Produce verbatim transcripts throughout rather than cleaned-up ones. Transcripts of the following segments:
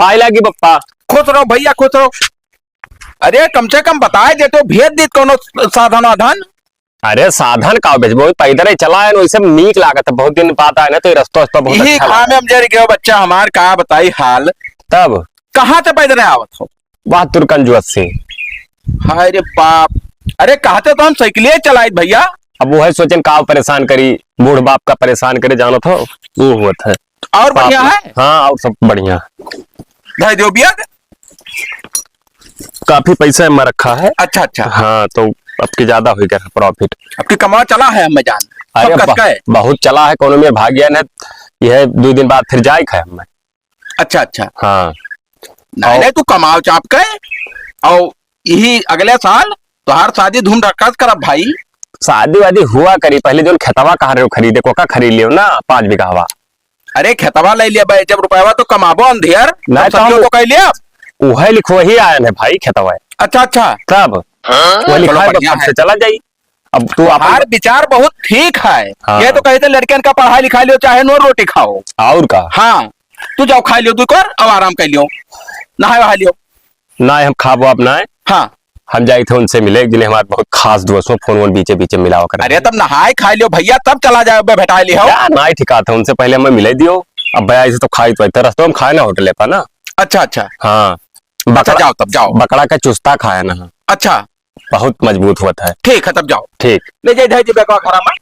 आए लागी बप्पा। खुश रहो भइया, खुश रहो। अरे, कम से कम बताए देतो, भेज देत कौनो साधन वाधन। अरे, साधन का भेजबो, पैदल ही चला है, वैसे नीक लागत है, बहुत दिन बाद आए ना, तो ये रस्तो, रस्तो बहुत यही अच्छा काम लागत। हम जर गयो बच्चा हमार, का बताई हाल। तब? कहाँ से पैदल आवत हो? वाह, तुरकंजुअत से। हाय रे बाप। अरे, कहते तो हम साइकिले चलाइत भइया। अब वो है सोचन का परेशान करी, बूढ़ बाप का परेशान करे, जानत हो, वो होत है। और बाप बढ़िया रे। है? हाँ, और सब बढ़िया। धर दियो बिया। काफी पैसा एमा रखा है। अच्छा, अच्छा। हाँ, तो अब की ज्यादा होइ गया है profit। अब की कमावा चला है, हमें जान। अरे, सब कस ब-, का है? बहुत चला है, कौनो में भाग गया ना, यह दो दिन बाद फिर जाए खाए हमें। अच्छा, अच्छा। हाँ। नहीं, और नहीं, तू कमाओ चाप के, और यही अगले साल तोहार शादी धूम धड़का से करब भाई। शादी वादी हुआ करी, पहले जोन खेतवा कहाँ रहो खरीदे, कोका खरीद लियो ना, पाँच बीघावा। अरे, खेतवा ले लिया भाई, जब रुपयावा तो कमाबो अंधियर, नहीं तब तो समझो हम तो कह लिया। उहे लिखो ही आयन है भाई, खेतवा है। अच्छा, अच्छा। तब हाँ? वो चलो, लिखा है, बढ़िया बस है। से चला जाई। अब तू आप तोहार विचार बहुत ठीक है। हाँ। ये तो कहते लड़कियन का पढ़ाई लिखाई लियो, चाहे नो रोटी खाओ। और का? हाँ, तू जाओ खाई लियो, तू कर, अब आराम कर लियो, नहाए वहाए लियो। ना हम खाबो अब ना। हाँ। हम जाई थे उनसे मिले, जिन्हें हमारे बहुत खास दोस्त हो, फोन वोन बीचे बीचे मिलावा कर। अरे तब नहाए खाई लियो भइया, तब चला जाए, बे भेटाए लियो। क्या ना ही ठिका था, उनसे पहले हमें मिले दियो। अब भइया ऐसे तो खाई तो, तो रस्तों में खाए ना होटल पर ना। अच्छा, अच्छा। हाँ। अच्छा, बकरा, जाओ तब, जाओ। बकरा का चुस्ता खाया ना। अच्छा। बहुत मजबूत होत है। ठीक है, तब जाओ। ठीक। ले जाए, धर दे बेगवा घरा में।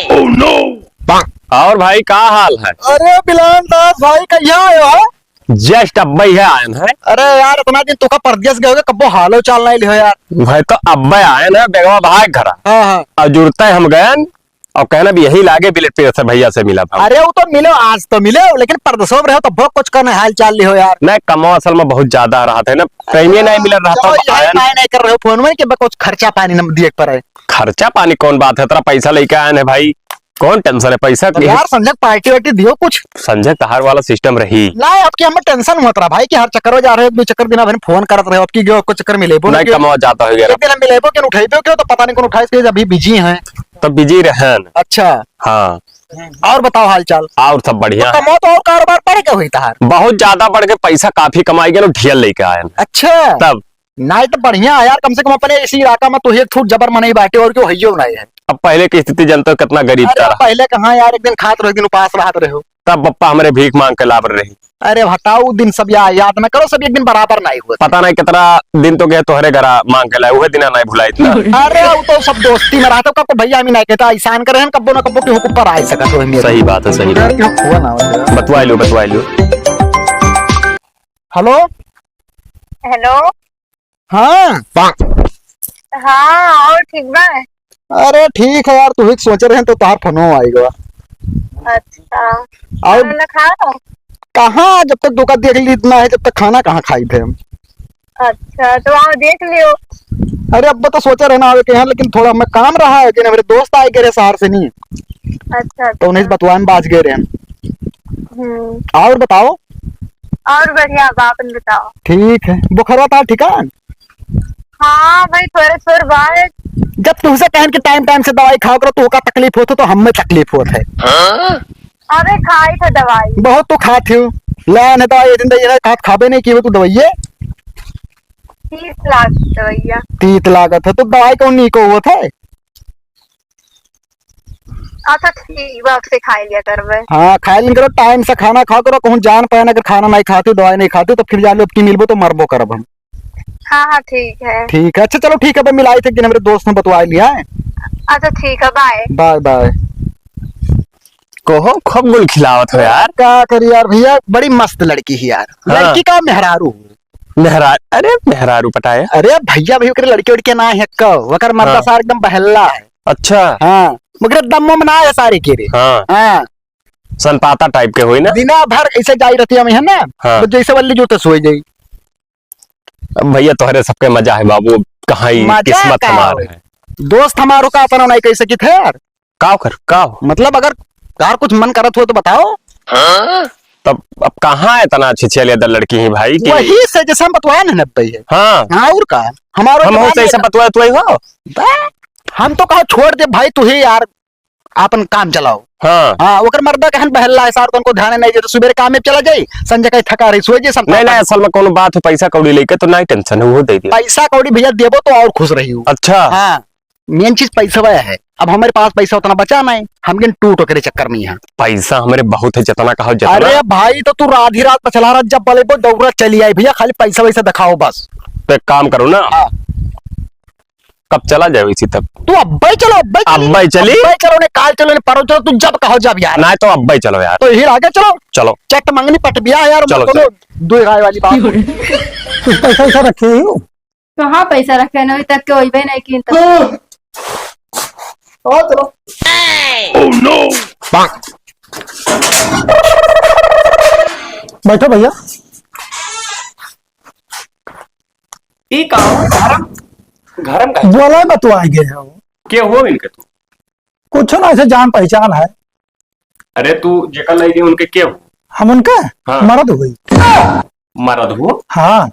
Oh no! और भाई, का हाल है? अरे, बिलान दास भाई, कहिया आयो हो? Just अब्बे ही आयन है। अरे यार, इतना दिन तुका परदेस गए होगे, कब्बो हालो चाल नहीं लियो यार। भाई, तो अब्बे आयन है, बेगवा भाई घरा। हाँ, हाँ। और जुड़ते हम गयन, और कहना भी यही लागे, बिलेट पे से भइया से मिला था। अरे, वो तो मिलो, आज तो मिलो, लेकिन परदेसों में रहो, तो बहुत कुछ कहने हाल चाल लियो यार। नहीं, कमवा असल में बहुत ज्यादा रहा था ना, टाइम ही नहीं मिल रहा था, चलो, यही आयन। नहीं, नहीं कर रहे हो फोन में कि बस कुछ खर्चा पानी न दिए पर है। खर्चा पानी कौन बात है, तेरा पैसा लेके आयन है भाई, कौन tension है पैसा तो की? यार, संजय पार्टी वार्टी दियो कुछ। संजय तहार वाला system रही। ना, आपके हमें tension मत रहा भाई कि हर चक्कर में जा रहे हो, दो चक्कर दिन भर फोन करत रहे हो, आपकी जो कुछ चक्कर मिले, बोलो नहीं, क्यों? कमाओ जाता हो गया। एक दिन हम मिलेबो के उठाइबो क्यों, तो पता नहीं कौन उठाए, इसलिए अभी busy हैं। तो busy रहन। अच्छा। हाँ। और बताओ हाल चाल। और सब बढ़िया। तो कमाओ तो और कारोबार बढ़ के हुई तहार। बहुत ज्यादा बढ़ के पैसा काफी कमाई गए, ढेर लेके आए हैं। अच्छा। तब नहीं तो बढ़िया है यार, कम से कम अपने इसी इलाका में तो एक ठूठ जबर मनई बाटे और क्यों हइयो नहीं है। अब पहले की स्थिति जनता कितना गरीब अरे था। पहले कहाँ यार, एक दिन खात रहो, एक दिन उपास रहत रहो। तब पप्पा हमरे भीख मांग के लाभ रही। अरे हटाओ, उ दिन सब या-, याद ना करो, सब एक दिन बराबर नहीं हुआ। पता नहीं कितना दिन तो गए तोहरे घरा मांग के लाए, वह दिन नहीं भुलाई इतना। अरे वो तो सब दोस्ती में रहता, कब भैया हम ही नहीं कहता, एहसान करे हैं, कब्बो ना कब्बो के हुकुम पर आ ही सका तो हम ये। सही बात है, सही बात। यार, क्यों हुआ ना हो यार? बतवाई लो, बतवाई लो। हेलो। हेलो। हाँ। हाँ, और ठीक बा? अरे ठीक है यार, तू ही सोचे रहे तो तोहार फोनो आइगा। अच्छा। और खाना ना खाओ? कहाँ, जब तक दुका देख ली इतना है, जब तक खाना कहाँ खाई थे हम। अच्छा, तो आओ देख लियो। अरे अब तो सोचे रहे ना आवे के यहाँ, लेकिन थोड़ा मैं काम रहा है कि ना, मेरे दोस्त आए गए रहे शहर से नहीं। अच्छा, तो उन्हें अच्छा। बतवाए में बाज गए रहे हम। हम्म। और बताओ। और बढ़िया बा, आपन बताओ। ठीक है, बुखारवा था ठिकान? हाँ भाई, थोड़े थोड़े बाय। जब तुमसे कहन कि टाइम टाइम से दवाई खाओ करो, तो ओका तकलीफ होत हो, तो हमें तकलीफ होत है। अबे खाई थे दवाई। बहुत तो खात हो। ले आने दवाई, दिन दवाई खात खाबे नहीं की तू दवाइये। तीत लागत दवाइया। तीत लागत है, तो दवाई कौन नहीं को होत है? अच्छा ठीक बा, अब से खाई लिया करबे। हाँ, खाई लिया करो, टाइम से खाना खाओ करो, कहूँ जान पाए ना, अगर खाना नहीं खाते, दवाई नहीं खाते, तो फिर जान लो, अब की मिलबो तो मरबो करब हम। हाँ, हाँ, ठीक है। ठीक है, अच्छा चलो ठीक है, अब मिलाई थे, एक दिन हमरे दोस्त ने बतवा लिया है। अच्छा ठीक है, बाय। बाय, बाय। कोहो खूब गुल खिलावत हो यार। का करी यार भैया, बड़ी मस्त लड़की है यार। हाँ। लड़की का मेहरारू। मेहरा-, अरे मेहरारू पटाया। अरे भैया, भैया ओकरे लड़के उड़के ना है का, ओकर मर्दा हाँ। सार एकदम बहल्ला है। अच्छा। हाँ, मगर दम में ना है सारे के रे। हाँ। हाँ। सनपाता टाइप के होई ना? दिना भर ऐसे जाई रहती हम यहाँ ना, हाँ। तो जैसे वल्ली जूते सोई जाई। अब भैया तोहरे सबके मजा है बाबू, कहाँ ही मजा किस्मत का हमार हो? है। दोस्त हमारो का अपना नहीं कह सकी थे यार। का कर, का हो? मतलब अगर यार कुछ मन करत हो तो बताओ। तब अब कहाँ है इतना अच्छी अच्छी अलियदर लड़की है भाई कि वही से जैसे हम बतवाए ना नब्बे है। हाँ। हाँ, और का? हमारो हम हो जमाना से ऐसे है। बतवाए तो हो। बे, हम तो कहा छोड़ दे भाई तू ही यार। आपन काम चलाओ। हाँ। हाँ, ओकर मर्दा कहन बहल्ला है, सार को उनको ध्यान नहीं दे, तो सुबेरे काम में चला जाई, संझा कहीं थका रही, सोई जे सब नहीं, काम। नहीं, असल में कोनो बात हो, पैसा कौड़ी लेके तो नहीं tension है, वो दे दियो। पैसा कौड़ी भैया देबो तो और खुश रही हो। अच्छा। हाँ, main चीज पैसा है। अब हमारे पास पैसा उतना बचा नहीं, हम गिन टूट ओकरे चक्कर में यहाँ। पैसा हमारे बहुत है, जितना कहो जितना। अरे भाई, तो तू आधी रात पछला रात जब बोले, वो दौड़ा चली आई भैया, खाली पैसा वैसा दिखाओ बस। तो एक काम करो ना। हाँ। कब चला जाए इसी तब? तू अब्बे चलो, अब्बे चली। अब्बे चली? अब्बे चलो, ने काल चलो, ने परो चलो, तू जब कहो जब यार। नहीं तो अब्बे चलो यार। तो यही आगे चलो। चलो। चट मंगनी पट बिया यार, चलो, मत बोलो, चलो। दो राय वाली बात। कुछ पैसा वैसा रखे हो? कहाँ पैसा रखे ना, अभी तक के वही नहीं की तो। हाँ, चलो। बैठो भैया। ई का हो? घर में, घर में का? बोला है, बतवा गए हो। के हो इनके तू? कुछ ना, ऐसे जान पहचान है। अरे तू जेकर लई गए उनके के हो? हम उनका हाँ। मरद हो गई। मरद हो? हाँ।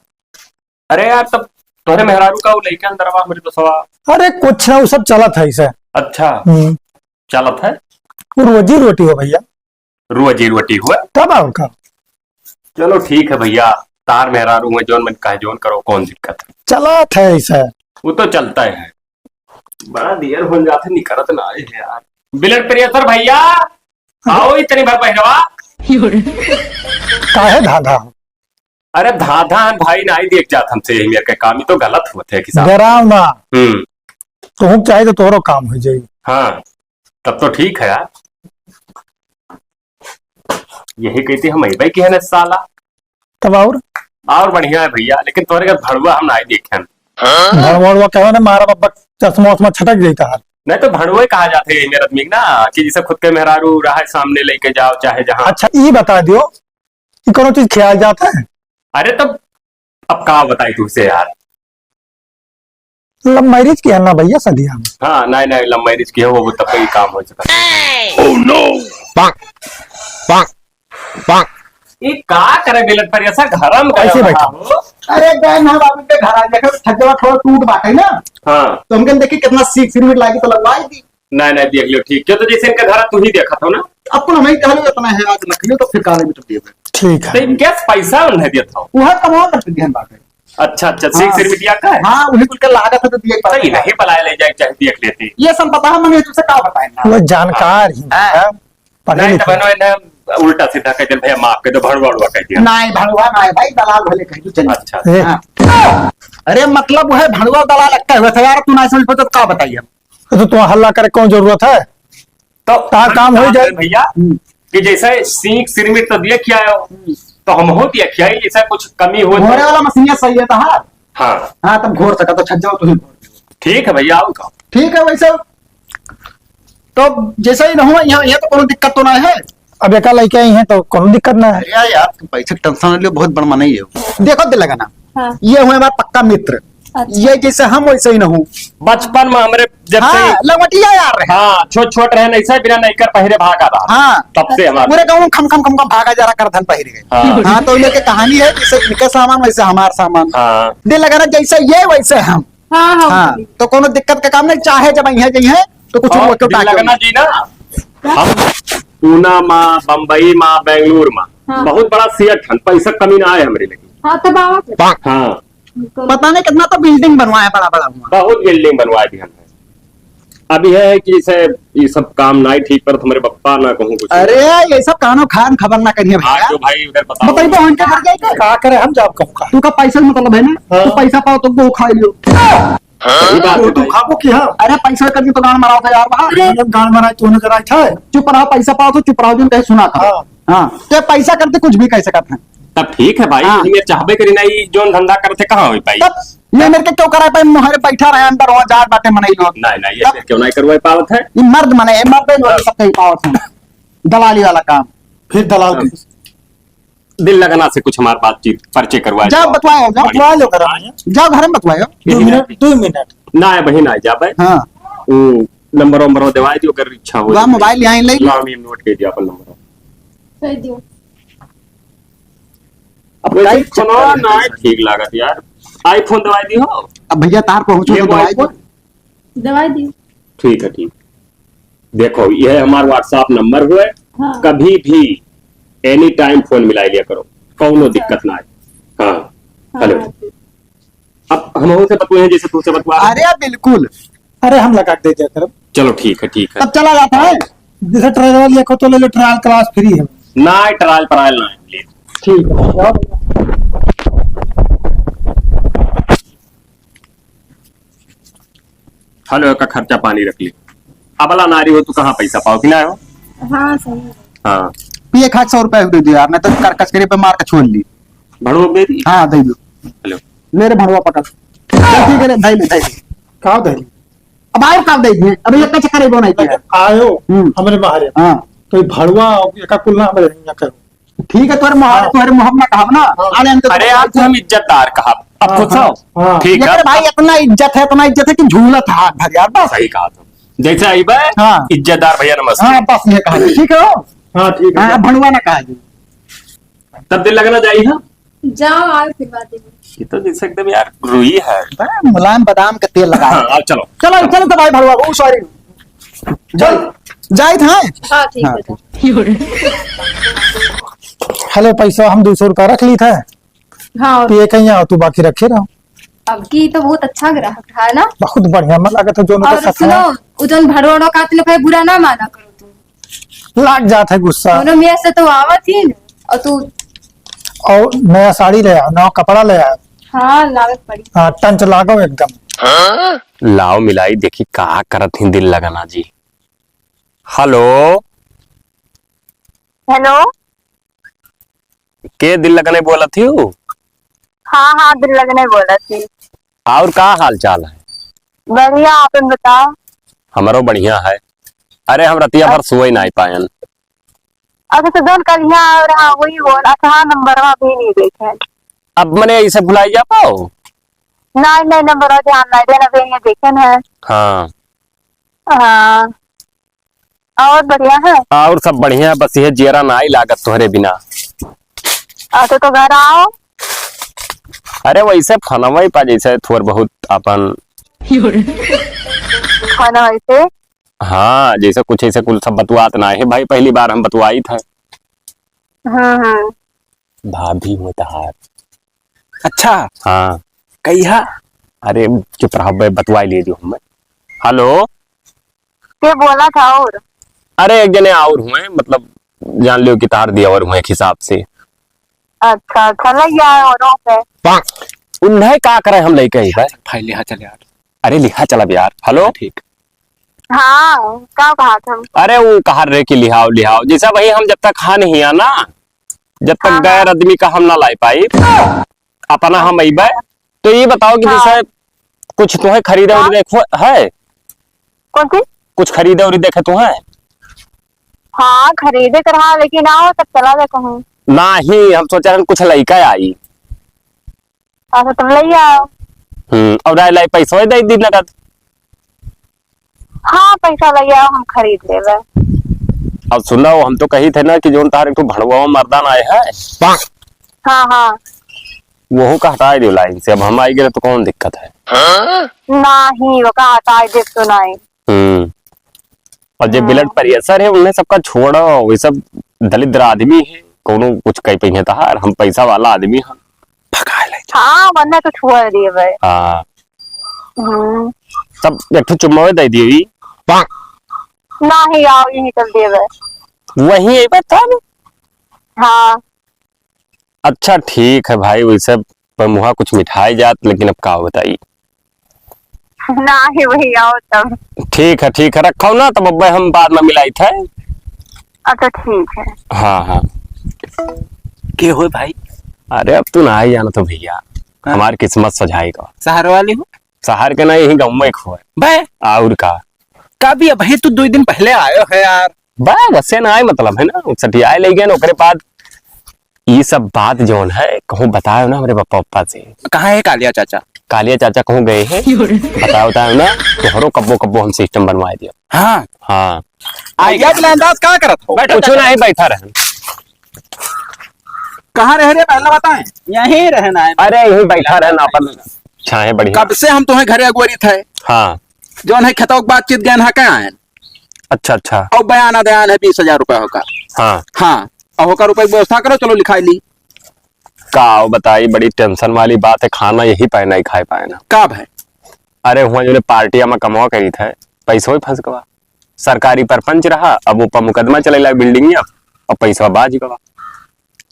अरे यार, तब तोहरे मेहरारू का वो लइका अंदरवा हमरे दोस्तवा। अरे कुछ ना, वो सब चलत है इसे। अच्छा। हम्म। चलत है? वो रोजी रोटी हो भैया। रोजी रोटी हुआ? तब और का? चलो ठीक है भैया, तार मेहरारू हुए, जौन मन कहे जौन करो, कौन दिक्कत है? चलत है इसे। वो तो चलता है। बड़ा देर हो जात है, निकलत ना आए है यार। बिलट प्रियसर भैया, आओ इतनी बार पहलवा। काहे धाधा? अरे धाधा हम भाई नाई देख जात हमसे, यही मेरे के काम ही तो गलत होत है कि साहब। डराव ना। हम्म। तुहूँ चाहे तो तोहरो काम हो जाई। हाँ, तब तो ठीक है यार। यही कहती हम अइबे की है ना साला। तब और? और बढ़िया है भैया, लेकिन तोहरे घर भड़ुआ हम नाई देखे हैं। भड़ुआ कहो ना, मारा बब्बा चश्मा उश्मा छटक जाता है। नहीं तो भड़ुआ कहा जाते हैं मेरे आदमी ना, कि जैसे खुद के मेहरारू रहा है सामने लेके जाओ चाहे जहाँ। अच्छा, ये बता दियो, कि कोनो चीज खियाल जाता है? अरे तो अब का बताई तुझसे यार? Love marriage की है ना भैया, सदिया में। हाँ, नहीं, नहीं, love marriage की है, वो तब का ही काम हो चुका। Oh no! पाक, पाक, पाक। ये का करे बिलट पर ऐसा घरम करे कैसे रहा बैठा? हो? अरे गए ना बाबू के घर आ, देखे छज्जवा थोड़ा टूट बाटे ना। हाँ। तो हमके देखी कितना सीख सिरमिट लागी तो लगवाई दी। नहीं, नहीं, देख लियो ठीक। क्यों तो जैसे इनका घर तू ही देखा था ना। अब तो हम ही कहलो इतना है, आज रख लियो तो फिर काले में तो दे दे। ठीक है। तो ये कैसे पैसा उन्हें दिया था? वो है कमाल करते ध्यान बात है। अच्छा, अच्छा, सीख हाँ। सिरमिटिया का है? हाँ, वही कुल के लागत है तो दिए तो पड़ेगा। इन्हें बुलाए ले जाए, चाहे देख लेते। ये सब पता है, मने तुझसे का बताए ना। वो जानकार ही हाँ। है, पढ़े नहीं, लिखे। तब इन्होंने उल्टा सीधा कह दिया, "भैया, माफ कर दो, भड़वा उड़वा कह दिया।" नहीं, भड़वा नहीं भाई, दलाल भले कह दो, चलिए। अच्छा। ए। हाँ। अरे, मतलब, वो है भड़वा दलाल लगता है, वैसे यार, तू ना समझ पाते तो का बताइए हम? तो तू हल्ला करे कौन जरूरत है? तो तार काम हो जाए। भैया, हम्म। कि जैसे सीख सिरमिट तो दिए खियायो, हम्म। तो हम हो दिया खियाई, जैसे कुछ कमी हो तो। घोरे वाला मशीन सही है तहार। हाँ। हाँ, तब घोर सका तो छज्जो तो ही घोर। ठीक है भैया, आओ का। ठीक है, वैसे तो जैसे ही रहूँ, यहाँ, यहाँ तो कोनो दिक्कत तो ना है। अब एका लइके आई हैं तो कोनो दिक्कत ना है। अरे यार, तुम पैसे के tension लियो, बहुत बड़ मनई है। देखो दिल लगाना, हाँ। ये हुए हमारे पक्का मित्र। अच्छा। ये जैसे हम वैसे ही ना हूँ। बचपन में हमरे जब से हाँ, लंगटिया यार रहे। हाँ, छोट छोट रहे, ऐसे बिना नैकर पहिरे भागा रहा। हाँ। तब से हमारे पूरे गाँव में खम खम खम खम भागा जा रहा, करधन पहिरे गए। हाँ। हाँ, तो ये के कहानी है, जैसे इनके सामान वैसे हमार सामान। हाँ। दिल लगाना, जैसे ये वैसे हम। हाँ, हाँ, हाँ, बोलिए। तो कोनो दिक्कत का काम नहीं, चाहे जब यहाँ जइहे तो कुछ और वो क्यों दिल टाके लगना जी ना, हम पूना मा, बम्बई मा, बेंगलुरु मा हाँ। बहुत बड़ा सेठ हन, पैसा कमी ना आए हमरे लगे। हाँ, तब आवा फिर। हाँ। पता नहीं कितना तो building बनवाए बड़ा बड़ा हुआ। बहुत building बनवाए भी हमने। अब यह है कि जैसे ये सब काम ना ही ठीक पर तुम्हारे पप्पा ना कहूँ कुछ। अरे, ये सब कानो खान खबर ना करिए भैया। आज जो भाई उधर बताओ। बताइए, बहन के घर जाए के? का करे, हम जाब कहूँ का? तू का पैसा मतलब है ना? हाँ। तू पैसा पाओ तो वो खा लियो। सही बात है तू भाई। खाबो की हाँ? अरे, पैसा करके तो गांड मराओ था यार, वहाँ। अरे, गांड मराए तो उन्हें जरा अच्छा है। चुप रहो, पैसा पाओ तो चुप रहो, जो कहे सुना था। हाँ। हाँ, ते पैसा करते कुछ भी कह सकत है। तब ठीक है भाई, हाँ। ये चाहबे करी ना, ये जोन धंधा करते कहाँ होई पाई? तब ये मेरे के क्यों कराए पाई? मोहरे बैठा रहे अंदर, वहाँ जात बाटे मनई लोग। नहीं, नहीं, ये तब फिर क्यों नहीं करवाए पावत है? ये मर्द मने, ये मर्द लोग हाँ। सब कहीं पावत है। दलाली वाला काम। फिर दलाल हाँ। के दिल लगना से कुछ हमार बातचीत, परिचय करवा जाओ, दो। बतवाओ, जाओ। बढ़िया। बतवा लो घर में। जाओ घर में बतवाओ। दो यही मिनट, बात। दो मिनट। ना है, बहिन आ जाबे। हाँ। वो नंबर वंबर देवाई दियो, अगर इच्छा हो बा, तो। मोबाइल यहाँ ले लो। लाओ, ये नोट के दिया अपन नंबर। दे दियो। अब वैसे कई फोनवा चक्कर ना है। ठीक लागत यार। iPhone दवाई दी हो? अब भैया तार पहुँचो ये तो वो दवाई iPhone? दो। दवाई दी। ठीक है, ठीक। देखो, यह हमार WhatsApp नंबर हुए, हाँ। कभी भी any time फोन मिला लिया करो, कौनो अच्छा। दिक्कत ना आए। हाँ, हाँ, हेलो। हाँ, ठीक। अब हम से बतुए हैं जैसे तुमसे बतुआ रहे हैं। अरे बिल्कुल। अरे हम लगा के दे दिया करब। चलो ठीक है, ठीक है। तब चला जाता है, जैसे ट्रायल लिया को तो ले लो, ट्रायल क्लास फ्री है। ना, ट्रायल ट्रायल ना है, प्लीज। ठीक है, जाओ। हेलो, का खर्चा पानी रख ली। अबला नारी हो तो कहाँ पैसा पाओ कि ना हो? हाँ, सही है। हाँ। पिए खाक सौ रुपया दे दियो यार, नहीं तो कर कचकरी पे मार के छोड़ ली। भड़ुआ दे दी? हाँ, दे दो। हेलो। ले रे भड़ुआ पकड़। चल ठीक है रे, धई ले, धई ले। का धई ले? अब आयो का दे दिए? अब ये का चक्कर है, वो नहीं किया। आयो, हम्म। हमरे मारे। हाँ। तो ये भड़ुआ एका कुल ना हमरे यहाँ करो। ठीक है, तोहरे मोह-, हाँ। तोहरे मोहम्मद कहब ना, हाँ। आले हम तो अरे यार, तू हम इज्जतदार कहब। अब हाँ, खुश हो? हाँ, हाँ। ठीक है। भाई, इतना इज्जत है, इतना इज्जत है कि झूलत हाथ भर यार, बस। सही कहा तुम। जैसे आई बे, हाँ। इज्जतदार भैया, नमस्ते। हाँ, बस ये कहा, ठीक है? हाँ, ठीक है। हाँ, भड़ुआ ना कहा जी। तब दिल लगना जाई, हाँ? जाओ, आओ फिर बात है। ये तो जैसे एकदम यार रुई है। बड़ा मुलायम बादाम का तेल लगा। हाँ, अब चलो। चलो, चलो तो भाई भड़ुआ, ओ, sorry। चल, जाइत है। हाँ, ठीक हाँ, है, ठीक। हेलो, पैसा हम दो सौ रुपया रख ली था। हाँ। तो ये कहीं आओ, तू बाकी रखे रहो। अब की तो बहुत अच्छा ग्राहक है ना? बहुत बढ़िया, मन लागत है, जो उनका और सच है। सुनो, उ जौन भड़ोड़ो का तुम कहीं बुरा ना माना करो तुम। लाग जात है गुस्सा। दोनों मियाँ से तो आवत ही न, और तू और नया साड़ी ले आओ, नया कपड़ा ले आओ। हाँ, लावे के पड़ी। हाँ, टंच लागो एकदम। लाओ मिलाई, देखी का करत ही दिल लगाना जी। हेलो। हेलो। के दिल लगने बोलत ही? हाँ, हाँ, दिल लगने बोलत ही। और का हाल चाल है? बढ़िया, आपन बताओ। हमरो बढ़िया है। अरे, हम रतिया भर अ- सोए नाई पायन। अच्छा, तो जौन कल यहाँ आ रहा, वही बोल। अच्छा, हाँ, नंबरवा भी नहीं देखे। अब मने ऐसे भुलाई जा पाओ? नहीं, नहीं, नंबरवा ध्यान नहीं देना, भी नहीं देखे न है। हाँ। हाँ। और बढ़िया है? और सब बढ़िया, बस यह जियरा नाई लागत तोहरे बिना। अच्छा, तो घर आओ। अरे, वैसे फोनवा ही पा जैसे थोड़ बहुत अपन। फोनवा से? हाँ, जैसे कुछ ऐसे कुल सब बतुआत ना है भाई, पहली बार हम बतुआई था। हाँ, हाँ। भाभी हुए तहार। अच्छा। हाँ। कहिया? अरे, चुप रहो बे, बतुआई ले जो हमें। हेलो। के बोला था और? अरे, एक जने और हुए, मतलब, जान लियो कि तार दिया और हुए एक हिसाब से। अच्छा, अच्छा, लग गया है औरों पे। उन्हें का करे हम लेके ही बे? भाई, लिहा चल यार। अरे, लिहा चलब यार। हेलो। ठीक। हाँ, का कहा था? अरे, वो कहा रहे कि लिहाओ, लिहाओ। जैसा भाई हम जब तक खा नहीं है ना, जब तक हाँ, गैर हाँ। आदमी का हम ना लाई पाई, अपना हम अइबे। तो ये बताओ कि हाँ। जैसे कुछ तुम्हें खरीदे हाँ। उरीदे खो-, है? कौन सी? कुछ खरीदे उरीदे के तुम्हें? हाँ, खरीदे के रहा, लेकिन आओ, तब चला जाए कहूँ। नाही, हम सोचा रहन कुछ लइका आई। अच्छा, तुम ले आओ। हम्म, और आई लाई पैसा दे दी नगद। हाँ, पैसा ले आओ, हम खरीद लेबे। अब सुनो, हम तो कही थे ना कि जोन तार एक ठो भड़वा मर्दान आए है। हाँ, हाँ। वहू का हटाए दियो लाइन से, अब हम आई गए तो कौन दिक्कत है? नहीं, वो का हटाए दे तो नहीं। हम्म। और जे हाँ। Blood pressure है, उन्हें सबका छोड़ो, वे सब दलिद्र आदमी है, कौनो कुछ कह पइहे तहार, हम पैसा वाला आदमी हम। भगा ले। हाँ, वरना तो छोड़ दिए भाई। हाँ। हम्म। तब एक ठो चुम्मा दे दिए। नहीं, आओ, यहीं कर दिए भाई। वहीं अइबे तब? हाँ। अच्छा, ठीक है भाई, वैसे पर मुहा कुछ मिठाई जात, लेकिन अब का बताई। ना ही वही आओ तब। ठीक है, ठीक है, रखो ना, तब अब हम बाद में मिलाई थे। अच्छा, ठीक है। हाँ, हाँ। के हो भाई? अरे, अब तू ना ही जाना तो भैया, हाँ। हमार किस्मत सजाई का। शहर वाली हो? शहर के ना, यही गाँव में एक हो। बे? और का? का भी अब है, तू दो दिन पहले आयो है यार। बा, वैसे ना आए, मतलब है ना, सठियाए ले गए ना, ओकरे बाद ई सब बात जौन है, कहूँ बतायो ना हमरे पप्पा, पप्पा से। कहाँ है कालिया चाचा? कालिया चाचा कहूँ गए हैं, बतायो, बतायो ना, तोहरो कब्बो, कब्बो हम system बनवाए दिया। हाँ। हाँ। आइडिया प्लान दास का करत हो? बैठो कुछ चाचा। नहीं, बैठा रहन। कहाँ रह रहे, पहले बताएं। यहीं रहना है। अरे, यहीं बैठा रहन, अपन छाहे बढ़िया। कब से हम तुम्हें घरे अगुवरी थे? हाँ। जौन है खेतों की बातचीत गए ना, क्या आए? अच्छा, अच्छा। और बयान अदयान है बीस हजार रुपया होका। हाँ। हाँ, और होका रुपया की व्यवस्था करो, चलो लिखाई ली। का बताई, बड़ी tension वाली बात है, खाना यही पाए ना, खाए पाए ना। का भाई? अरे, हुआ जो पार्टिया में कमवा करी थे, पैसो ही फंस गवा। सरकारी परपंच रहा, अब ऊपर मुकदमा चले ला बिल्डिंगिया, अब पैसवा बाज गवा।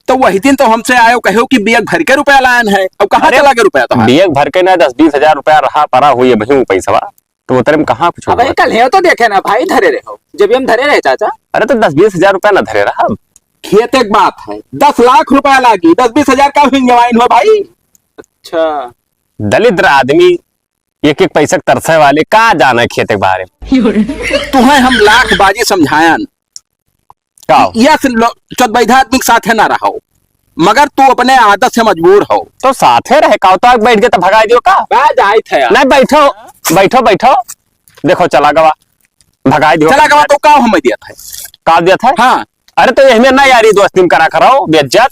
तो वही दिन तो हमसे आयो, कहो कि बियक भर के रुपया लायन है, अब कहाँ अरे, चला गया रुपया तुम्हारा? बियक भर के ना, दस बीस हजार रुपया रहा, परा हुई अबही पैसवा, तो उतरे में कहाँ कुछ अब हुआ? कल है तो देखे ना भाई, धरे रहे हो, जब हम धरे रहे चाचा। अरे तो दस बीस हजार रुपया ना धरे रहा। खेत एक बात है, दस लाख रुपया लागी, दस बीस हजार का हुई जवाइन हो भाई। अच्छा। दलिद्र आदमी एक एक पैसा के तरसे वाले का जाने खेत के बारे में। तुम्हें हम लाख बाजी समझायन। का हो? यस लो-, चौदबैधा आदमी के साथे ना रहो, मगर तू अपने आदत से मजबूर हो। तो साथे रहे का, तो आके बैठ के तो भगाई दियो का? बा जाइत है यार। नहीं, बैठो, बैठो, बैठो। देखो, चला गवा, भगाई दियो। चला गवा तो का हमें दिया था? का दिया था? हाँ। अरे, तो यही में ना यारी दोस्ती में करा कराओ, बेइज्जत।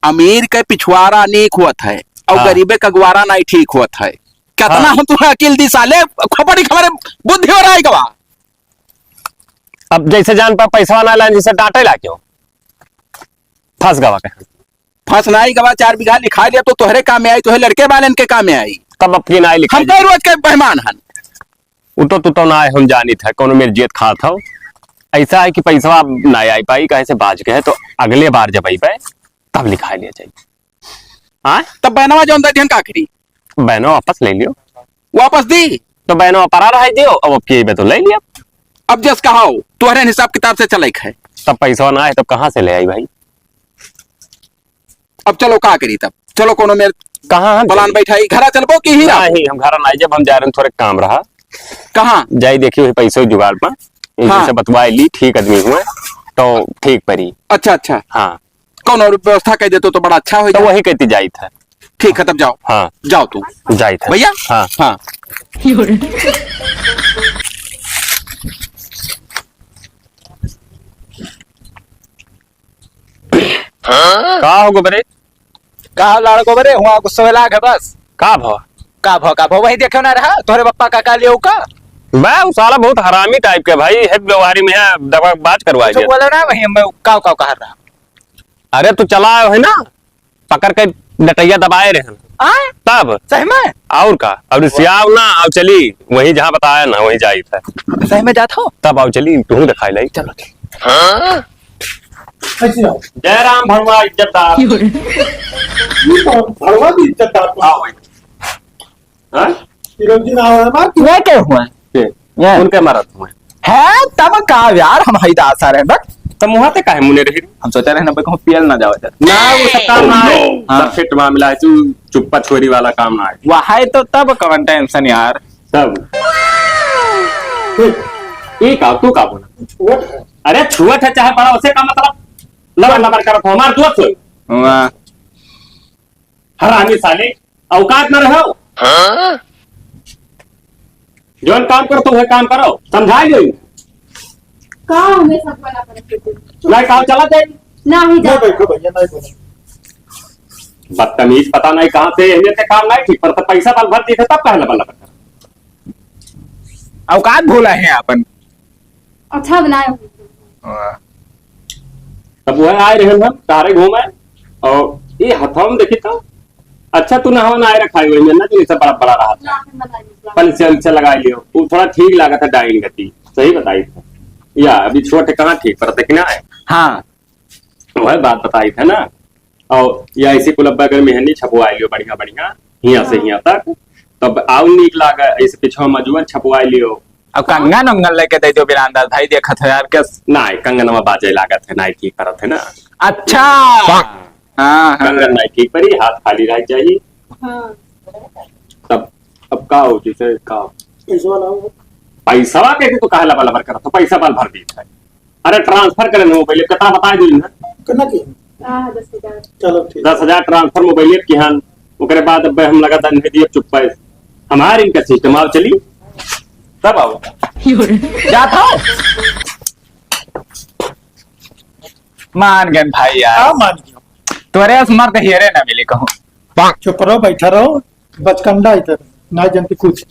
अमीर के पिछुआरा नीक होत है और हाँ। गरीबे के अगुवारा नहीं ठीक होत है। कितना हाँ। हम तुम्हें अकील दी साले, खोपड़ी के हमारे बुद्धि हो रहा है गवा। अब जैसे जान पर पैसा ना लाइन, जैसे डांटे ला क्यों? फंस गवा कहीं। फंस ना आई गवा, चार बीघा लिखा लिया तो तोहरे काम में आई, तोहरे लड़के वाले के काम में आई। तब अब की ना आई लिखा हम जी। कई रोज के मेहमान हन। उतो तू तो ना आए, हम जानित है, कोनो मेर जियत खात हो। ऐसा है कि पैसा अब ना आई पाई, कहे से बाज के है, तो अगले बार जब आई पाए, तब लिखा लिया जाए। हाँ? तब बहनवा जौन दे दिहन का करी? बहनवा वापस ले लियो। वापस दी? तो बहनवा परा रह दियो, अब, अब की बे तो ले लिया। अब जस कहा हो, तोहरे हिसाब किताब से चले है। तब पैसा ना है, तब कहाँ से ले आई भाई? अब चलो का करी तब? चलो कोनो मेर कहाँ हम प्लान जाई? बैठाई, घरा चलबो कि ही रहो? नहीं, हम घरा नहीं, जब हम जा रहे हैं, थोड़े काम रहा। कहाँ? जाई देखी वही पैसो जुगाड़ में, इनसे हाँ। से बतवाई ली, ठीक आदमी हुए, तो ठीक परी। अच्छा, अच्छा। हाँ। कौन और व्यवस्था कर देतो तो बड़ा अच्छा हो तो जाए। वही कहती जाई था। ठीक है, तब जाओ। हाँ। जाओ तू। जाई था। भैया? हाँ। हाँ। का हो गोबरे? का हो लाड़ गोबरे? हुआ गुस्सा लाग है बस। का भव? का भव, का भव? वही देखे ना रहा, तोहरे पप्पा का, का लियो का? बे, उ साला बहुत हरामी type के भाई, है व्यवहारी में है, दगाबाज करवा कुछ गया। बोले ना, वही मैं काव, काव कह रहा। अरे, तू चला आयो है ना, पकड़ के डटैया दबाए रहे हैं। आय? तब? सही में? और का? अब रिसियाव ना, अब चली, वही जहाँ बताया ना, वही जाई था। सही में जात हो? तब आओ चली, तू दिखाई लाई। चलो, ठीक। हाँ? कैसे हो? जय राम भड़वा इज्जतदार। ये कौन? भड़वा भी इज्जतदार तो। हाँ भाई। हाँ? चिरंजी नाम है हमार। ये क्या हुआ? के? ये। उनके मरत हुए। है, तब का यार, हम हई दासा रहे, बक। तब मुँह ते काहे मुने रही? हम सोचा रहे ना, बक, हम पियल ना जावे जात। ना, वो सब काम ना है। हाँ। सब फिट मामला है, तू चुप्पा छोरी वाला काम ना है। वह है तो तब कौन tension यार। तब। ये का, तू का बोला? छुअत है। अरे छुअत है चाहे बड़ा, उसे का मतलब? लबर लबर करत हो, हमार दोस्त हो। वाह। हरामी साले, औकात में रहो। हाँ? जौन काम करत हो, वह काम करो, समझाई लो। का हमें सब वाला करके दे? नहीं, काम चला जाए। नहीं नहीं, जा। बैठो भैया, नहीं बोलो। बदतमीज, पता नहीं कहाँ से, एहने से काम नहीं ठीक, पर तो पैसा बल भर दी थे, तब कहला बल्ला बल्ला। औकात भूला है अपन। अच्छा बनाए हो। हाँ। तब वह आए रहे हम, तारे घूमे, और ये हथवा में देखी तो, अच्छा तू नहवा ना आए रखा है, वही में ना, जो ये सब बड़ा, बड़ा रहा था। ना, हम बनाए नहीं। पन से, से लगा लियो, वो थोड़ा ठीक लागत है, डाइन गति, सही बताई था। या अभी छोटे कहाँ ठीक पर देखना है। हाँ। वह बात बताई था ना। और या ऐसी कुल अब्बा अगर मेहंदी छपवा लियो बढ़िया बढ़िया, हियाँ से हाँ। हियाँ तक, तब आउ नीक लागे। ऐसे पिछवा मजुआ छपवा लियो। अब हाँ। कंगन उंगन लेके दे दो बिरान दास भाई, देखत हो यार, कैस- नहीं, कंगनवा बाजे लागत है, नहीं ठीक करत है ना। अच्छा। हाँ। हाँ, हाँ। कंगन नहीं ठीक परी, हाथ खाली रह जाई। हाँ। तब, अब का हो, जैसे का हो? पैसवा लाओ। पैसवा के तो काहे लबा लबर करत हो? पैसा बाल भर दी है। अरे transfer करे ना मोबाइल, कितना बताए दो ना। कितना की? हाँ, दस हजार। चलो ठीक। दस हजार transfer मोबाइल की हन, ओकरे बाद अब हम लगा दन में दिए चुप पाए। हमारे इनका system आओ चली, तब आओ। जात हो? मान गए भाई यार। हाँ, मान गया। तोरे अस मर्द हेरे ना मिले कहूँ। चुप रहो, बैठा रहो, बचकंडा इधर, ना जानते कुछ।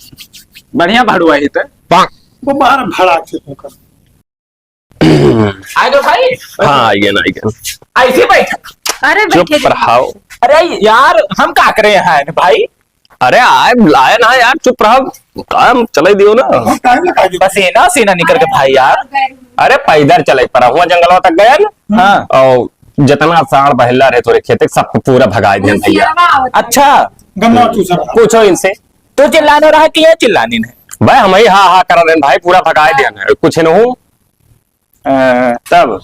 बढ़िया भड़ुआ ही तो। वो बाहर भड़ा के होकर। आ गए भाई? हाँ, आ गए ना, आ गए। ऐसे बैठा। अरे, चुप बैठे रहो। रहाओ। अरे यार, हम का करे यहाँ है भाई? अरे आए, आए ना यार, चुप रहो। काम चले दियो ना। बहुत टाइम लगा दियो। पसीना, सीना निकल के भाई यार। अरे पैदल चले पर हुआ जंगलवा तक गया ना। हाँ। और जितना साँड़ बहेला रहे तोरे खेते, सबको पूरा भगाए दिया भैया। अच्छा। गन्ना चूसा रहा। पूछो इनसे। तू चिल्लानो रहा कि ये चिल्लानी ने? भाई हम ही हा हा कर रहे हैं भाई, पूरा भगाए दिया ना, कुछ नहीं हूँ। अ, तब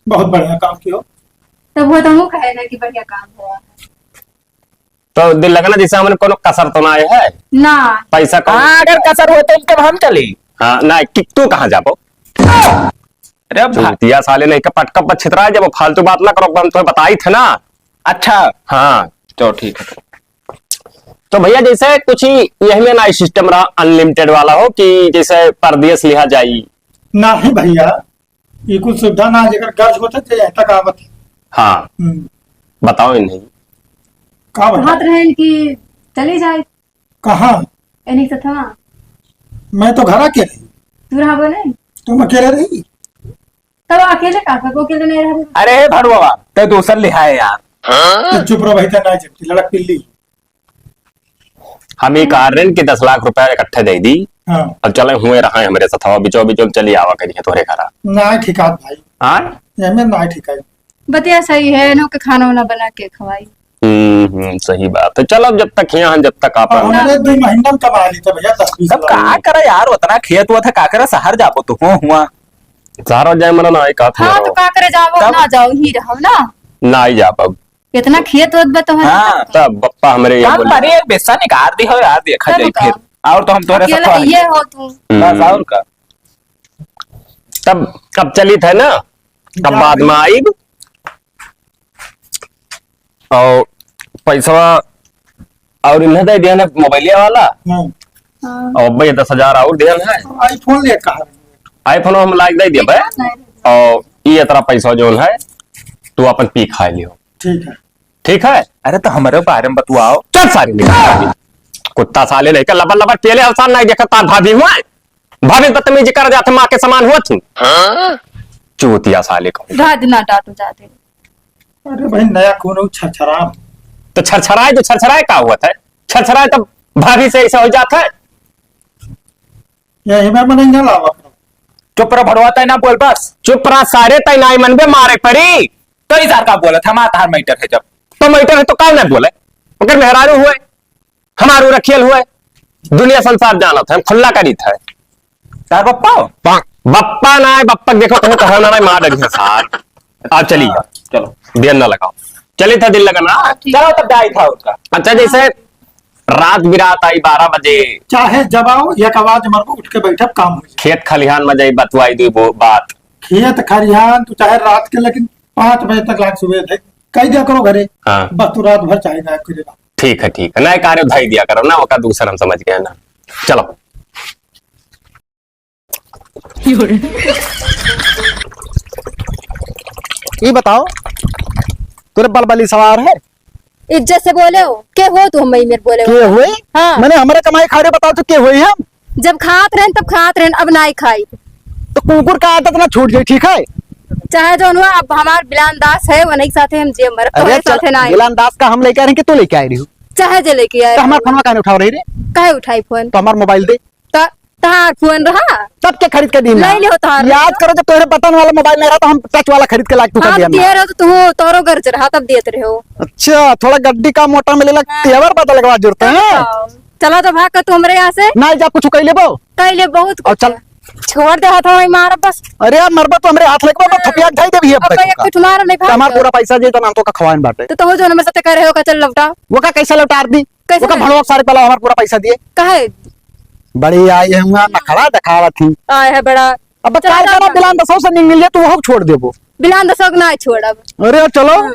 बहुत बढ़िया काम कियो। तब वो तो हूँ कहे ना कि बढ़िया काम हुआ। तो दिल लगना जैसे हमने कोनो कसर तो ना आए है? ना। पैसा कौन हाँ, अगर कसर होते तब हम चली। हाँ, ना, कि तू कहाँ जाबो? अरे भा- चूतिया साले नहीं का पटका पर छितरा है, जब फालतू बात ना करो, हम तुम्हें बताई थे ना। अच्छा। हाँ। चलो ठीक है। तो भैया जैसे कुछ ही यही में ना सिस्टम रहा अनलिमिटेड वाला हो कि जैसे परदेस लिहा जाई? नहीं भैया, ये कुछ सुविधा ना, जेकर गर्ज होत है, जे यहाँ तक आवत है। हाँ। हम्म। बताओ इन्हें। का बताओ? कहत रहेन कि चली जाए। कहाँ? एनी सथवा। मैं तो घर अकेले। तू रहबो नहीं? तुम अकेले रही? तब अकेले का करबो, अकेले नहीं रहबो। अरे भड़ुआ, ते दोसर लिहाए यार। तो चुप रहो भाई, ते ना जबती लड़क पिल्ली। हम ही कह रहे हैं कि दस लाख रुपया इकट्ठे दे दी। हाँ। अब चले हुए रहा है हमरे सथवा, बिचो बिचो चली आवा करिए तोरे घरा। ना ठिकात भाई। हाँ? एमे ना ठिकाई। बतिया सही है, इन्हों के खाना वाना बना के खवाई। हम्म, हम्म, सही बात है। चलो, अब जब तक यहाँ, जब तक आप अब हमरे दो महीना में कमा ली तो भैया, दस बीस तब लाख। का करे यार, उतना खेत हुआ था, का करे, शहर जाबो तो हो हुआ। शहर जाए मना ना, एक हाथ हाँ, में तो रहो। का करे जाबो, तब ना जाओ, ही रहो ना। ना ही जा पाओ। इतना खेत होत बा तोहरे हाँ। तब का? तब बप्पा हमरे ये काम बोले। करे, एक पैसा निकाल दी हो यार, देखा तब जाए का? फिर। और तो हम तोहरे अकेला साथ ये हो तू। हम्म। बस और का? तब, अब चलित है ना, अब जा बाद में भाई। आइब। और पैसवा और इन्हें दे दिया ना मोबाइलिया वाला। हम्म। हाँ। और भैया दस हजार और दिया है। iPhone ले कहा? iPhone हम लाइक दे दिया भाई। नहीं। और ये इतना पैसा जो है, तू अपन पी खा लियो। ठीक है। ठीक है? अरे तो हमारे बारे में बतवाओ। चल सारे निकल। कुत्ता साले लेकर लबर लबर पेले अवसान नहीं देखा, तार भाभी हुआ है। भाभी बदतमीजी कर जाते, माँ के समान हुआ थी। हाँ? चूतिया साले को। दाद ना डांटो जाते। अरे भाई, नया कौन हो, छरछराम। तो छरछराए, तो छरछराए का हुआ था? छरछराए तब भाभी से ऐसा हो जाता है। यही में मनई ना लावा करो। चुप रह भड़वा, तै ना बोल बस। चुप रह सारे, तै नाई मनबे मारे पड़ी। तो इजार का बोलत है, हमार तहार मैटर है जब। तो मैटर है तो काहे ना बोले? ओकर मेहरारू हुए, हमारू रखियल हुए, दुनिया संसार जानत है, हम खुल्ला करीत है। तार बप्पा हो? बप्पा ना है, बप्पा के देखो, तुम कहो ना, ना, मार डरी है सार। आप चलिए। चलो। दिया ना लगाओ। चलित है दिल लगाना। चलो तब जाई था उसका। अच्छा, जैसे रात बिरात आई बारह बजे। चाहे जब आओ, एक आवाज मारबो, उठ के बैठब, काम हो जाए। खेत खलिहान में जाई, बतवाई दी वो बात। खेत खलिहान तू चाहे रात के, लेकिन पाँच बजे तक लाग सुबह थे, कह दिया करो घरे। हाँ। बस तू रात भर चाहे ना करे। ठीक है, ठीक है, ना एक कार्य उधाई दिया करो ना, ओका दूसर हम समझ गए ना। चलो। ई बताओ, तोरे बलबली सवार है? इज्जत से बोले हो, के हो तू, हम मेरे बोले हो? के होई? हाँ। मने हमरे कमाई खाए रे, बताओ तो के होई हम? जब खात रहन तब खात रहन, अब नाई खाई। तो कुकुर का आदत ना छूट जाई, ठीक है? चाहे जौन हुआ, अब हमार बिलान दास है, वही के साथे हम जियब मरब, अरे तोहरे चल, साथे ना आई। बिलान दास का हम लेके आ रहे हैं कि तू लेके आ रही हो? चाहे जे लेके आए तो हमार हो। फोनवा काहे उठाव रही रे? काहे उठाई फोन? तो हमार मोबाइल दे। त-, तहार फोन रहा? तब के खरीद के दी ना? ले लियो तहार याद रहा। करो, जब तोहरे बटन वाला मोबाइल नहीं रहा तो हम टच वाला खरीद के लाग तू कर हाँ, दिया ना। दिए रहो तो तू, तोरो गर्ज रहा, तब देत रहे हो। अच्छा, थोड़ा गड्डी का मोटा मिले लग, हाँ। तेवर बदल के बात जुड़ते तब हैं। बताओ। चला तो भाग का तू हमरे यहाँ से। ना जा, कुछ कह लेबो। कह ले बहुत और कुछ चल। है। छोड़ दे हाथ में मार बस। अरे यार, मरबा तो हमरे हाथ लगबा, तो हाँ। थपिया ढाई देबी अब अब तक भैया का। कुछ मार नहीं तो भाग हमार दो। पूरा पैसा जे तो नाम तो का खवाइन बाटे। तो तू जो हमरे साथे करे हो का चल लौटा। वो का कैसे लौटार दी? कैसे वो का लौटा? भड़वा सारे पहला हमार पूरा पैसा दिए। काहे? बड़ी आई है हुआ नखड़ा दिखावत ही। आए है बड़ा। अब चलो, काहे चलो, करा चलो। बिलान दसो से नहीं मिल जाए तो वो छोड़ देबो। बिलान दसो के ना छोड़ब। अरे चलो। हाँ।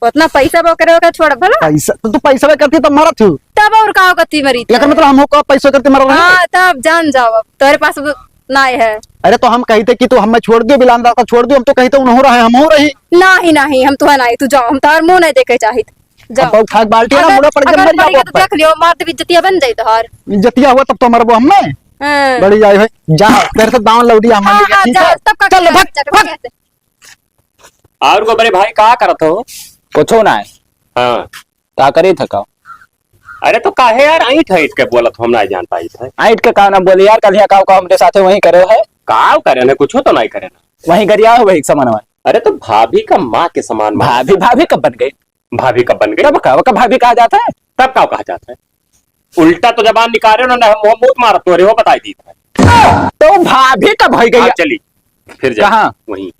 उतना पैसा वो करे ओकर छोड़ भला। पैसा तो तू पैसा में करती तो मरत हूँ। तब और का करती मरी? एकर मतलब हम का पैसा करती मरल रहे? हाँ, तब जान जाओ, अब तोरे पास वो ना है। अरे तो हम कहते कि तू हमें छोड़ दियो, बिलान दास का छोड़ दियो, हम तो कहते उन्हों रहे, हम हो रही। नहीं, नहीं, हम तो है नहीं, तू जाओ, हम तोहर मुंह नहीं देखे चाहित। जाओ। अब उठा के बाल्टी ना अगर, मुड़ा पड़ के अगर मर पड़ी जाओ तो अपन। देख लियो, मार देबी, इज्जतिया बन जाई तोहर। इज्जतिया हुआ तब तो मरबो हमें। हाँ। बड़ी जाई भाई, जा, तेरे से दावन लौटी, हम हाँ, लेके, हाँ, ठीक जा, है? तब का चल, क्या भाग, चक्कर भाग। कैसे? और को बड़े भाई का करत हो? कुछो ना है। हाँ। का करी था का? अरे तो काहे यार ऐंठ ऐंठ के बोलत हो, हम ना जान पाई थे। ऐंठ के का ना बोली यार, कल यहाँ का, का हमरे साथे वहीं करे है। का करे ने, कुछो तो नहीं करे ना। वहीं गरिया हो वही समान में। अरे तो भाभी का माँ के समान मान। भाभी, भाभी कब बन गई? भाभी कब बन गई? तब का, ओका भाभी कहा जाता है? तब का कहा जाता है? उल्टा तो जबान निकाले ना, ना हम मुंह मारत तोरे हो, बताई दी था। तो भाभी कब हो गई? हाँ, चली, फिर जा। कहाँ? वहीं।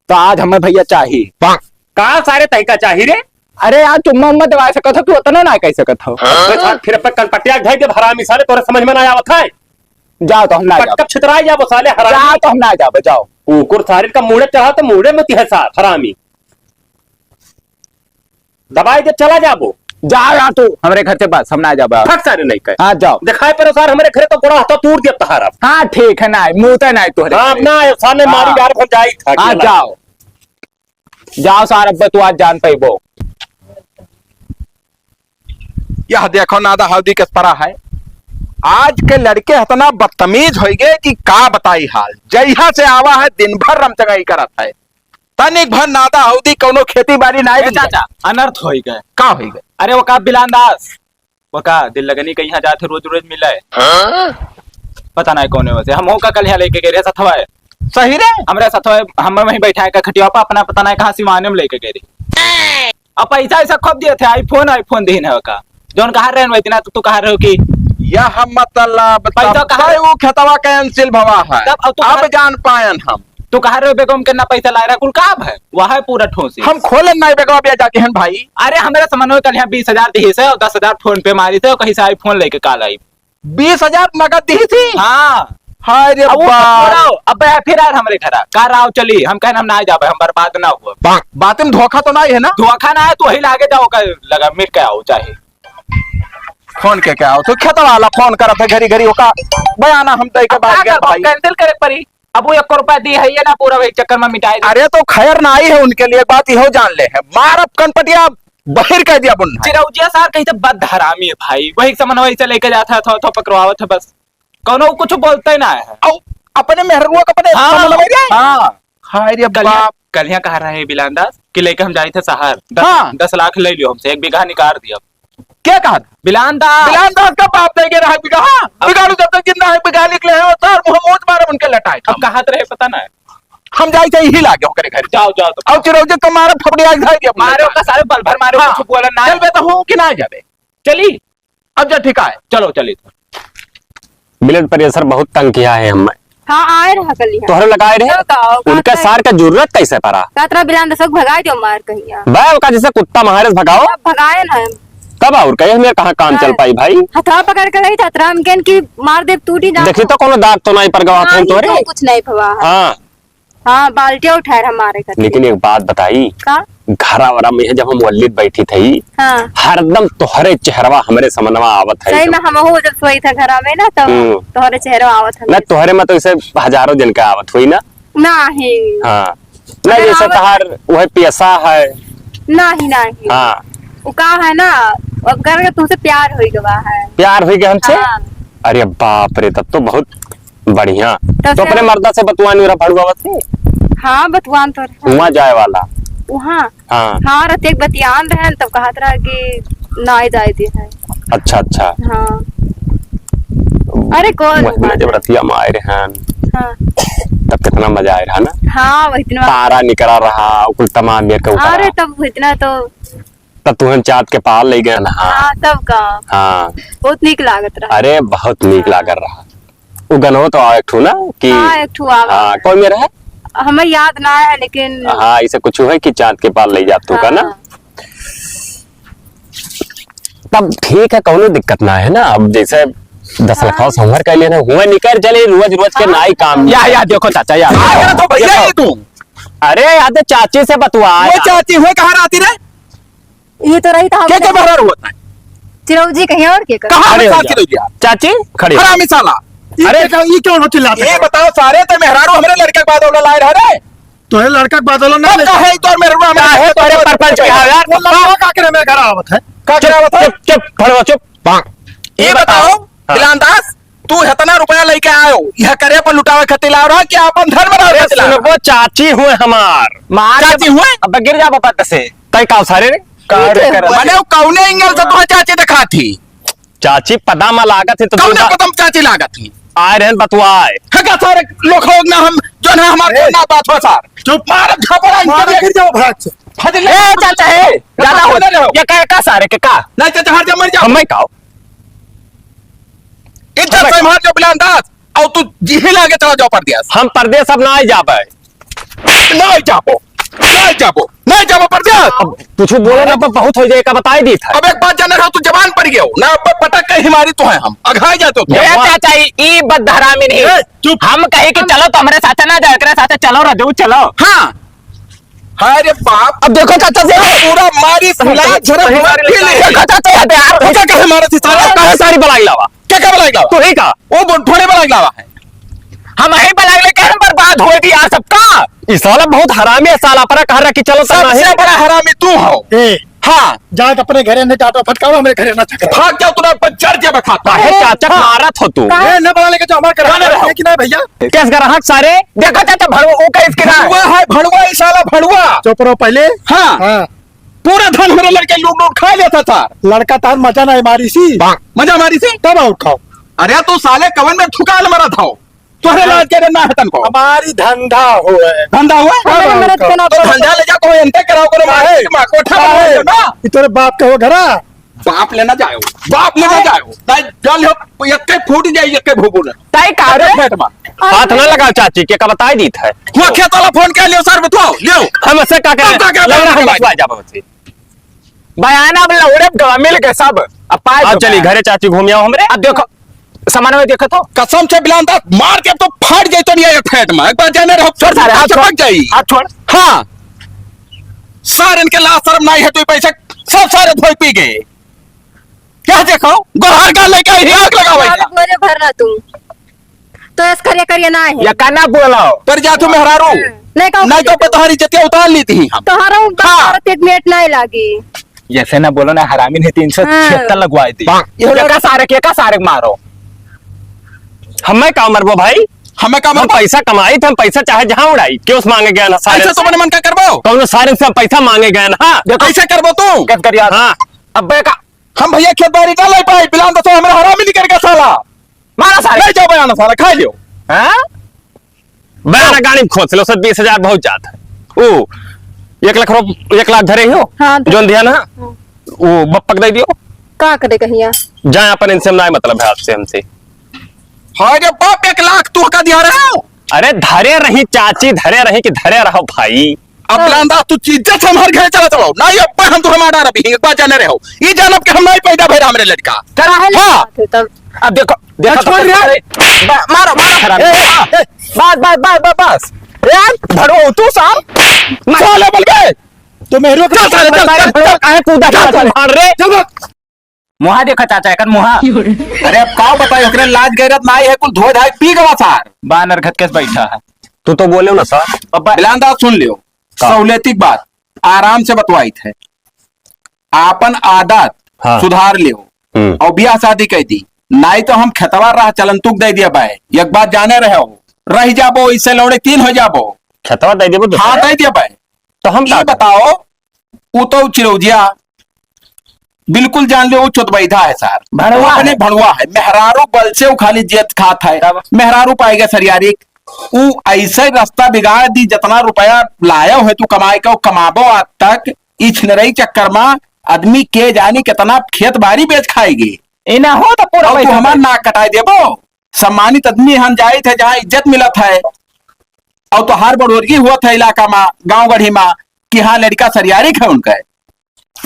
तो आज हमें भैया चाही। का सारे तैका चाही रे? अरे यार, चुम्मा उम्मा दवा सकत हो, तू उतना ना कह सकत हो। हाँ? फिर अपन कनपटिया ढाई दे हरामी साले, तोरे समझ में ना आवत है। जाओ तो हम ना जाओ। कब छितराई जाबो साले हरामी। जाओ तो हम ना जाबो, जाओ। कुकुर सारे का मुड़े चढ़ा तो मुड़े में तिहे सार हरामी। दबाई दे, चला जाबो। जाओ यहाँ तू, हमरे घर से बस, हम ना जाबो। फट सारे नहीं कहे। हाँ, जाओ। दिखाई पड़ो सार, हमरे घरे तो गोड़ा हाथ तोड़ दिया तहारा। हाँ, ठीक है, ना, मुँह तो ना तोहरे हाँ, घरे। ना, सामने हाँ। मारी यार, हम जाई था, हाँ, अकेला। जाओ। जाओ सार, अब तू आज जान पैबो। यह देखो नादा हल्दी किस तरह है। आज के लड़के इतना बदतमीज होइ गए कि का बताई हाल। जइहा से आवा है, दिन भर रमचंगाई करत है। तनिक भर नादा हल्दी कौनो खेती बाड़ी नाई ए मिल जाए। चाचा, अनर्थ होइ गए। का होइ गए? अरे वो का बिलान दास, वो का दिल लगनी के यहाँ जात है, रोज रोज मिले। हाँ? पता नहीं कौने वजह से। हम का कल यहाँ लेके गए रहे सथवा है। सही रे? हमरे सथवा है, हम वहीं बैठा है का खटिया पर अपना, पता नहीं कहाँ सिवाने में लेके गए रहे। अब पैसा ऐसा खूब दिए थे, iPhone, iPhone दीन है का। जौन कहा रहे न, इतना तो तू कहा रहे हो कि यह मतलब पैसा तब कहाँ से वो खेतवा के अंसिल भवा है। तब अब तू अब कहाँ जान पायन हम। तू कहा रहे हो बेगम के ना पैसा लाए रहा, कुल का है? वह है पूरा ठोसी। हम खोले ना बेगवा बिया जाके हन भाई। अरे, हमरा समन्वय कल यहाँ बीस हजार दिहिस है और दस हजार PhonePe मारिस है और कहीं से iPhone लेके काल आई। बीस हजार नगद दिहिस ही? हाँ। हाय रे अब वो बाप। छोड़ो, अब फिर आए हमरे घरा। का राव चली, हम कहन हम ना जाबे, हम बर्बाद ना हुआ। बा-, बात में धोखा तो नहीं है ना? धोखा ना है, तू वही लागे जाओ का लगा, मिल के आओ चाहे। फोन के क्या हो? तो खेत वाला फोन करत है घरी घरी, ओका बयाना हम दे के अब बाहर का गए करबो? भाई। Cancel करे पड़ी। अब वो एक रुपया दी है ये ना, पूरा एक चक्कर में मिटाई दे। अरे तो खैर ना आई है उनके लिए, बात इहो जान ले है। मारब कनपटिया बहिर कर दिया बुन। चिरौजिया सार कहीं से बद हरामी है भाई, वही समन्वय से लेके जाता है, थो, थो पकड़वावत है बस। कौनो कुछ बोलते ना है। औ, अपने मेहरुआ का अपने हाँ, समन्वय रे? हाँ। हाय रे कलिया, बाप। कलिया कहा रहे हैं बिलान दास कि लेके हम जाए थे शहर, दस, हाँ। दस लाख ले लियो हमसे, एक बीघा निकाल दिया। क्या कहा? बिलान दास। बिलान दास का बाप दे के रहा बीघा, हाँ? अब बिगाड़ू जब तक जिंदा है, बीघा निकले हैं, और सर मुंह मोच मारे उनके लटाए। अब कहा तो रहे, पता ना है। हम जाए थे यही लागे ओकरे घर। जाओ, जाओ तो। अब चिरौजे तो मारे फपड़िया के धाई दिया अपने मारे लटाए। ओका सारे बल भर मारे, हाँ। कुछ बोला ना। चल बे तो हूँ कि ना जाबे? चली। अब जा ठीक है। चलो, चली। Blood pressure बहुत तंग किया है हमें। हाँ, आए रहा कल यहाँ। तोहरे लगाए रहे? तब का, का उनके करे? सार का जरूरत कैसे पड़ा? का तरह बिलान दसक भगाए दियो मार कहिया। बे, ओका जैसे कुत्ता मारे से भगाओ। अब भगाए ना हम। तब और कहे हमें कहाँ काम हाँ। चल पाई भाई? हथवा पकड़ के रही था, तरह हम कहन कि मार दे, टूटी जा। देखी तो कोनो दाग तो नहीं पर गवा हाँ, फोन ये तोरे? तो कुछ नहीं भवा है। हाँ। हाँ, बाल्टिया उठाए रहा मारे खातिर। लेकिन एक बात बताई, का? घरा वरा में जब हम वल्लित बैठी थी, हाँ। हरदम तोहरे चेहरवा हमरे समनवा आवत है सही एकदम। में हमहू जब सोई था घरा में ना, तब हम्म। तोहरे चेहरवा आवत है। ना, तोहरे में तो इसे हजारों जन का आवत हुई ना। नहीं। हाँ। ना, अरे जैसे आवत तहार वह पैसा है। नहीं, नहीं। हाँ। वो का है ना, अब करके तुमसे प्यार हो गवा है। प्यार हो गया हमसे? हाँ। अरे बाप रे, तब तो बहुत बढ़िया। तब तो से अपने हम मर्दा से बतुआन रहा भड़ुआवत है? हाँ, बतुआन तो रहा। हुआ जाए वाला? वहाँ? हाँ। हाँ, रतिया के बतियान रहे, तब कहत रहा कि ना ही जाए दे है। अच्छा, अच्छा। हाँ। अरे, कौन वही हुआ? जब रतिया में आए रहे हैं, हाँ। तब कितना मजा आए रहा ना? हाँ, वही इतना। तारा निकला रहा, कुल तमाम मेर के ऊपर अरे, रहा। तब इतना तो तब तुहन चाँद के पार ले गए ना। हाँ, तब का। हाँ। बहुत नीक लागत रहा। अरे, बहुत नीक हाँ। लागत रहा। उ गनवा तो आवे एक ठो ना कि हाँ, एक ठो आवे। हाँ, कौन में रहे? हमें याद ना है, लेकिन हाँ, इसे कुछ है कि चाँद के पार ले जात तू का ना। हाँ। तब ठीक है, कौनो दिक्कत ना है ना। अब जैसे दस हाँ। लखवा से हमर कह लेना, हुआ निकल चले, रोज रोज के हाँ। नाई काम। या, या, देखो चाचा, या। आ गया तो भैया देखो। ये तू। अरे, याद चाची से बतुआ। वो चाची हुए कहाँ रहती रे? ये तो रही था के, के हमने मेहरारू होता है? चिरौजी कहीं और के कर। कहाँ खड़े हो हमेशा जाओ। चिरौजिया? चाची, खड़े हो। हरामी साला। अरे, अरे, ये क्या, ये क्यों चिल्लाते ये हो? बताओ सारे, ते मेहरारू हमरे लड़का के बाद वाला लाए रहा रे। तो ये लड़का के बाद वाला ना तब ले का है, तो मेहरारू हमरे काहे लड़का तोरे के बाद परपंच के हाल यार? वो लड़का का करे मेरे घर आवत है? का करे आवत है? चुप, चुप, खड़े हो, चुप। ये ये बताओ, बताओ। हाँ। बिलान दास, तू इतना रुपया लेके आयो, यह करे पर लुटावे खातिर लाओ रहा कि आपन धन बनावे ए, खातिर लाओ? सुनबो, चाची हुए हमार। मार चाची हुए? अब गिर जाबो पत्त से। तय का सारे रे? का रे ठीक है। करे? मने वो कौने एंगल से तोहे चाची दिखात ही? चाची पदा मा लागत ही तो कौने दूधा पदम चाची लागत ही? आए रहन बतवाए। है का सारे लोग हो ना हम, जो ना हमार ए। ना बात हो सार। चुप। मार झापड़ा इनके मार लिए। गिर जाओ भाग से। हट ले। ए, चाचा, ए, ज्यादा हो। चले रहो। ये का, का सारे के का? नहीं, चाचा, हट जा, मर जा। हमें का हो? इज्जत से मार जो बिलान दास, और तू जिहे लागे चला जाओ परदेस। हम परदेस अब ना जाबे। ना जाबो, ना जाबो, ना जाबो परदेस। अब कुछ बोलो ना, पर बहुत हो जाए, का बताई दी था। अब एक बात जाने रहो, तू जबान पर गयो ना, अब पटक के ही मारी तो है हम, अघाई जाते हो तू। ए, चाचा, ई, ई बदहरामी नहीं। ए, चुप। हम कहे कि चलो तो हमरे साथे ना जाओ, एकरे साथे चलो, रजऊ चलो। हाँ। अरे बाप। अब देखो चाचा से पूरा मारी सही, लात सही, झड़प सही, मार सही, के लिए। देखो चाचा, यहाँ पे यार। क्या कहे मारा थी साला? कहे सारी बलाई लावा? क्या क्या बलाई लावा? तू ही का? वो बो-, थोड़े बलाई लावा है। हम यही बलाई लेके हम बर्बाद हो गए यार सबका। ई साला बहुत हरामी है साला, अपना कहा रखी चलो तो सबसे नहीं। बड़ा हरामी तू हो। ए, हाँ। जात अपने घरे न जात, फटकाओ, हमरे घरे ना चकराओ। भाग जाओ, तू ना पर चढ़ के बखात। काहे चाचा हाँ। मारत हो तू? काहे? ए, न बना लेके जाओ, हमार करा काहे रहो? है कि ना भैया? केस ग्राहक सारे, देखो चाचा भड़वा, वो केस के ना। भड़वा है, भड़वा है, साला भड़वा। चुप रहो पहले। हाँ। हाँ। पूरा धन हमरे लड़के लूट लूट खा लेता था। लड़का तार मजा ना मारी सी। मजा मारी सी? तब और खाओ। अरे तू साले कवन में ठुकाल मरा था? तोहरे लाज के ना है तनको। हमारी धंधा हो है। धंधा हुआ? हमारे मरद के ना तो धंधा ले जा, कोई अंते कराओ, करो मारे, काहे? मार, कोठा काहे? बनाओ ना। ई तोरे बाप के हो घरा? बाप लेना जाओ, बाप लेना जाओ। ताई जल हो, यक्के फूट जाए, यक्के भूबू ना। ताई का अरे रे? पेट में। हाथ ना लगाओ चाची के, का बताई दीत है। वो खेत वाला फोन के लियो सर, बताओ, लियो। हम ऐसे का करें? अब का करें? लग रहा है, बचवा जाबो बच्ची। बयाना अब लौड़े गवा मिल के सब। अब पाए अब चली घरे चाची घूम आओ हमरे। अब देखो, सामान में देखो तो। कसम से बिलान दास, मार के अब तो फाट जाए तो नहीं एक फेट में। एक बार जाने रहो, छोड़ सारे, हाथ छोड़। चपक जाई। हाथ छोड़। हाँ। सारे इनके लाज शर्म नहीं है, तो ये पैसा सब सारे धोई पी गए। क्या देखो, गोहार का लेके ही आग लगा हुआ है। गोरे भर रहा तू। तो ऐस करिया करिया ना है। या का ना बोलाओ? पर जा तू मेहरारू। नहीं कहूँ नहीं तो पर तोहरी इज्जतिया उतार ली थी हम। तोहरा ऊपर हाँ। भारत एक मिनट नहीं लागी। जैसे ना बोलो ना, हरामी ने तीन सौ छिहत्तर हाँ। लगवाए दी। ये का सारे के, का सारे मारो? हमें का मरबो भाई? हमें का हम मरबो? पैसा कमाई थे, हम पैसा चाहे जहाँ उड़ाई। क्यों से मांगे गए ना सारे ऐसा से? तो मन मन का करबो? कौनो सारे से हम पैसा मांगे गए ना? हाँ। देखो, ऐसा करबो तू? क्या करिया? हाँ। अबे का हम भैया खेत बाड़ी ना ले पाई, बिलान दसो हमरा हरामी निकल गया साला। मारा सारे। ले जाओ बयाना साला, खा लियो। हाँ? बयाना गाड़ी में खोस लो, सर, बीस हजार बहुत ज्यादा है। ओ, एक लाख रुप-, एक लाख धरे हो? हाँ, धरे। जोन दिया ना? हाँ। वो बप्पक दे दियो। का करे कहिया? जाए अपन, इनसे हम ना मतलब है आपसे, हमसे। हाय रे बाप, एक लाख तू का दिया रहे हो? अरे धरे रही चाची, धरे रही कि धरे रहो भाई। अब हाँ। लांदा तू चीज से हमारे घर चला चलाओ। नहीं, अब हम तो हमारा रहा भी, एक बात जाने रहे हो। ये जानब के हम नहीं पैदा भैरा हमरे लड़का। काहे हाँ। लड़का थे तब? अब देखो, देखो अच्छा, तो रे। कैसे करे। बा-, मारो, मारो, हरामी। ए, ए, ए। बस, बस, बस, बस, बस। यार, भड़ो, तू सार। साले बन गए। तो मेहरुआ के चल, साले, चल, मारे, चल, भड़ो, चल। काहे कूदा चल, साले? चल। मार रे। चल, भाग। मुहा देखा चाचा, एकर मुहा। अरे अब का बताई, ओकरे लाज गैरत नाई है, कुल धोए धाए पी गवा सार। बानर घत के बैठा है। तू तो बोले ना सार। अब बिलान दास सुन लियो, का? सहूलियती की बात, आराम से बतवाइत है, आपन आदत हाँ। सुधार लियो हम्म। और ब्याह शादी कह दी, नाई तो हम खेतवा राह चलंतुक दे दिया बाय। एक बात जाने रहे हो, रह जाबो, इससे लौड़े तीन हो जाबो। खेतवा दे देबो हाँ, दूसरे? दे दिया बाय। तो हम ये का बताओ, उ तो चिरौजिया बिल्कुल जान ले, उ चोतबैधा है सार। भड़वा अपने है। भड़वा है, मेहरारू बल से उ खाली जेत खात है। तब? मेहरारू पाएगा सरियारी, उ ऐसे रास्ता बिगाड़ दी, जितना रुपया लायो है तू कमाए के, उ कमाबो आज तक, ई छिनरई चक्कर में आदमी के जानी कितना खेत बाड़ी बेच खाएगी। ई ना हो तो पूरा और तू पैसा हमार दे। नाक कटाए देबो। सम्मानित आदमी हम जाइत है, जहाँ इज्जत मिलत है, और तोहार बड़ोरगी हुआ था इलाका मा, गाँव गढ़ी मा, कि हाँ, लड़का सरियारिक है उनका,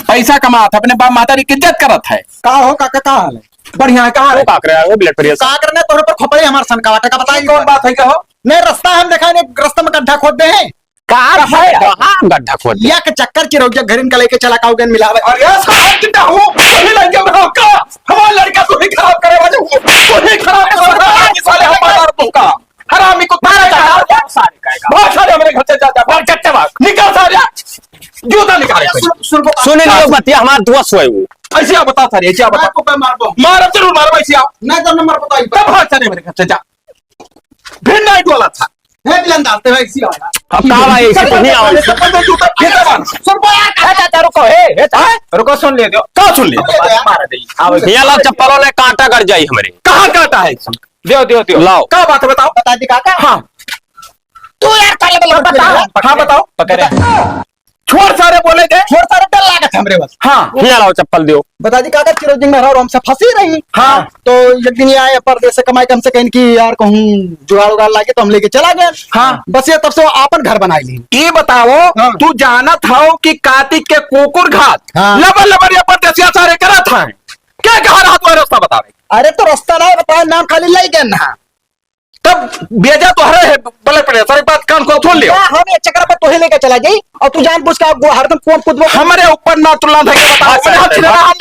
पैसा कमात है, अपने बाप महतारी की इज्जत करत है। का हो काका, का हाल है? बढ़िया है, का हाल है? का करे, वो ब्लड प्रेशर। का करने तोहरे पर खोपड़ी हमार सन का वाटा का बताई कौन बात है, कहो? नहीं, रास्ता हम देखा नहीं, रास्ता में गड्ढा खोद दे हैं। का है? कहाँ गड्ढा खोद दे? या के चक्कर चिरौजा घरिन का लेके चला काऊ गन मिलावे। अरे यार, साहब, कितना हो? वही लड़के बनाओ का? हमारा लड़का तू ही खराब करे वाले हो। तू ही खराब करे वाले हो। साले हम मार दूंगा। हरामी कुत्ता मारा है। जा, जा, जा, सारे का, का। भाग सारे हमारे घर से, जा, जा, भाग, चट्टे भाग। निकल सारे। जूता निकाल। सुन, सुन, सुन, सुन लियो बतिया, हमार दुआ सोए वो। ऐसे आओ, बताओ सारे, ऐसे आओ, बताओ। मैं तो मारबो। मारब, जरूर मारब, ऐसे आओ। नहीं तो नंबर बताओ। तब भाग सारे मेरे घर से, जा। फिर नहीं डोला था। है बिलंदाज, तो ऐसे आओ। अब का भाई, ऐसे तो नहीं आओ। चप्पल दे, जूता, जूता बांध। सुन, रुको, ए, ए, रुको, सुन ले दो। का सुन ले? मारा दे। आओ, यहाँ ला चप्पल वाले कांटा गड़ जाई हमरे। कहाँ कांटा है? देओ, देओ, देओ। लाओ। का बात है, बताओ। बता दी काका। हाँ। तू यार काले बल्ले बता। हाँ, बताओ। पकड़े। छोड़ सारे बोले के। छोड़ सारे, डर लागत हमरे बस। हाँ। हियाँ लाओ, चप्पल दियो। बता दी काका, चिरौजी में रहो, हमसे फंसी रही। हाँ। तो एक दिन ये आए परदेस से कमाई के, हमसे कहिन कि यार कहूँ जुगाड़ उगाड़ लागे तो हम लेके चला गए। हाँ। बस ये तब से वो आपन घर बनाई ली। ये बताओ, हाँ। तू जानत हो कि कातिक के कुकुर घात हाँ। लबर लबर ये परदेसिया सारे करत हैं। क्या कहा रहा तुम्हारे रास्ता बतावे? अरे तो रास्ता नहीं बताए, नाम खाली ले गए ना। तब बेजा तोहरे है, blood pressure, एक बात कान खोल सुन लियो। क्या हम ये चक्कर पर तोहे लेके चला जाई और तू जानबूझ के आपको हरदम कौन कूद में हमरे ऊपर ना तुलना धके बताओ, हाँ, अपने हाथ से भाग।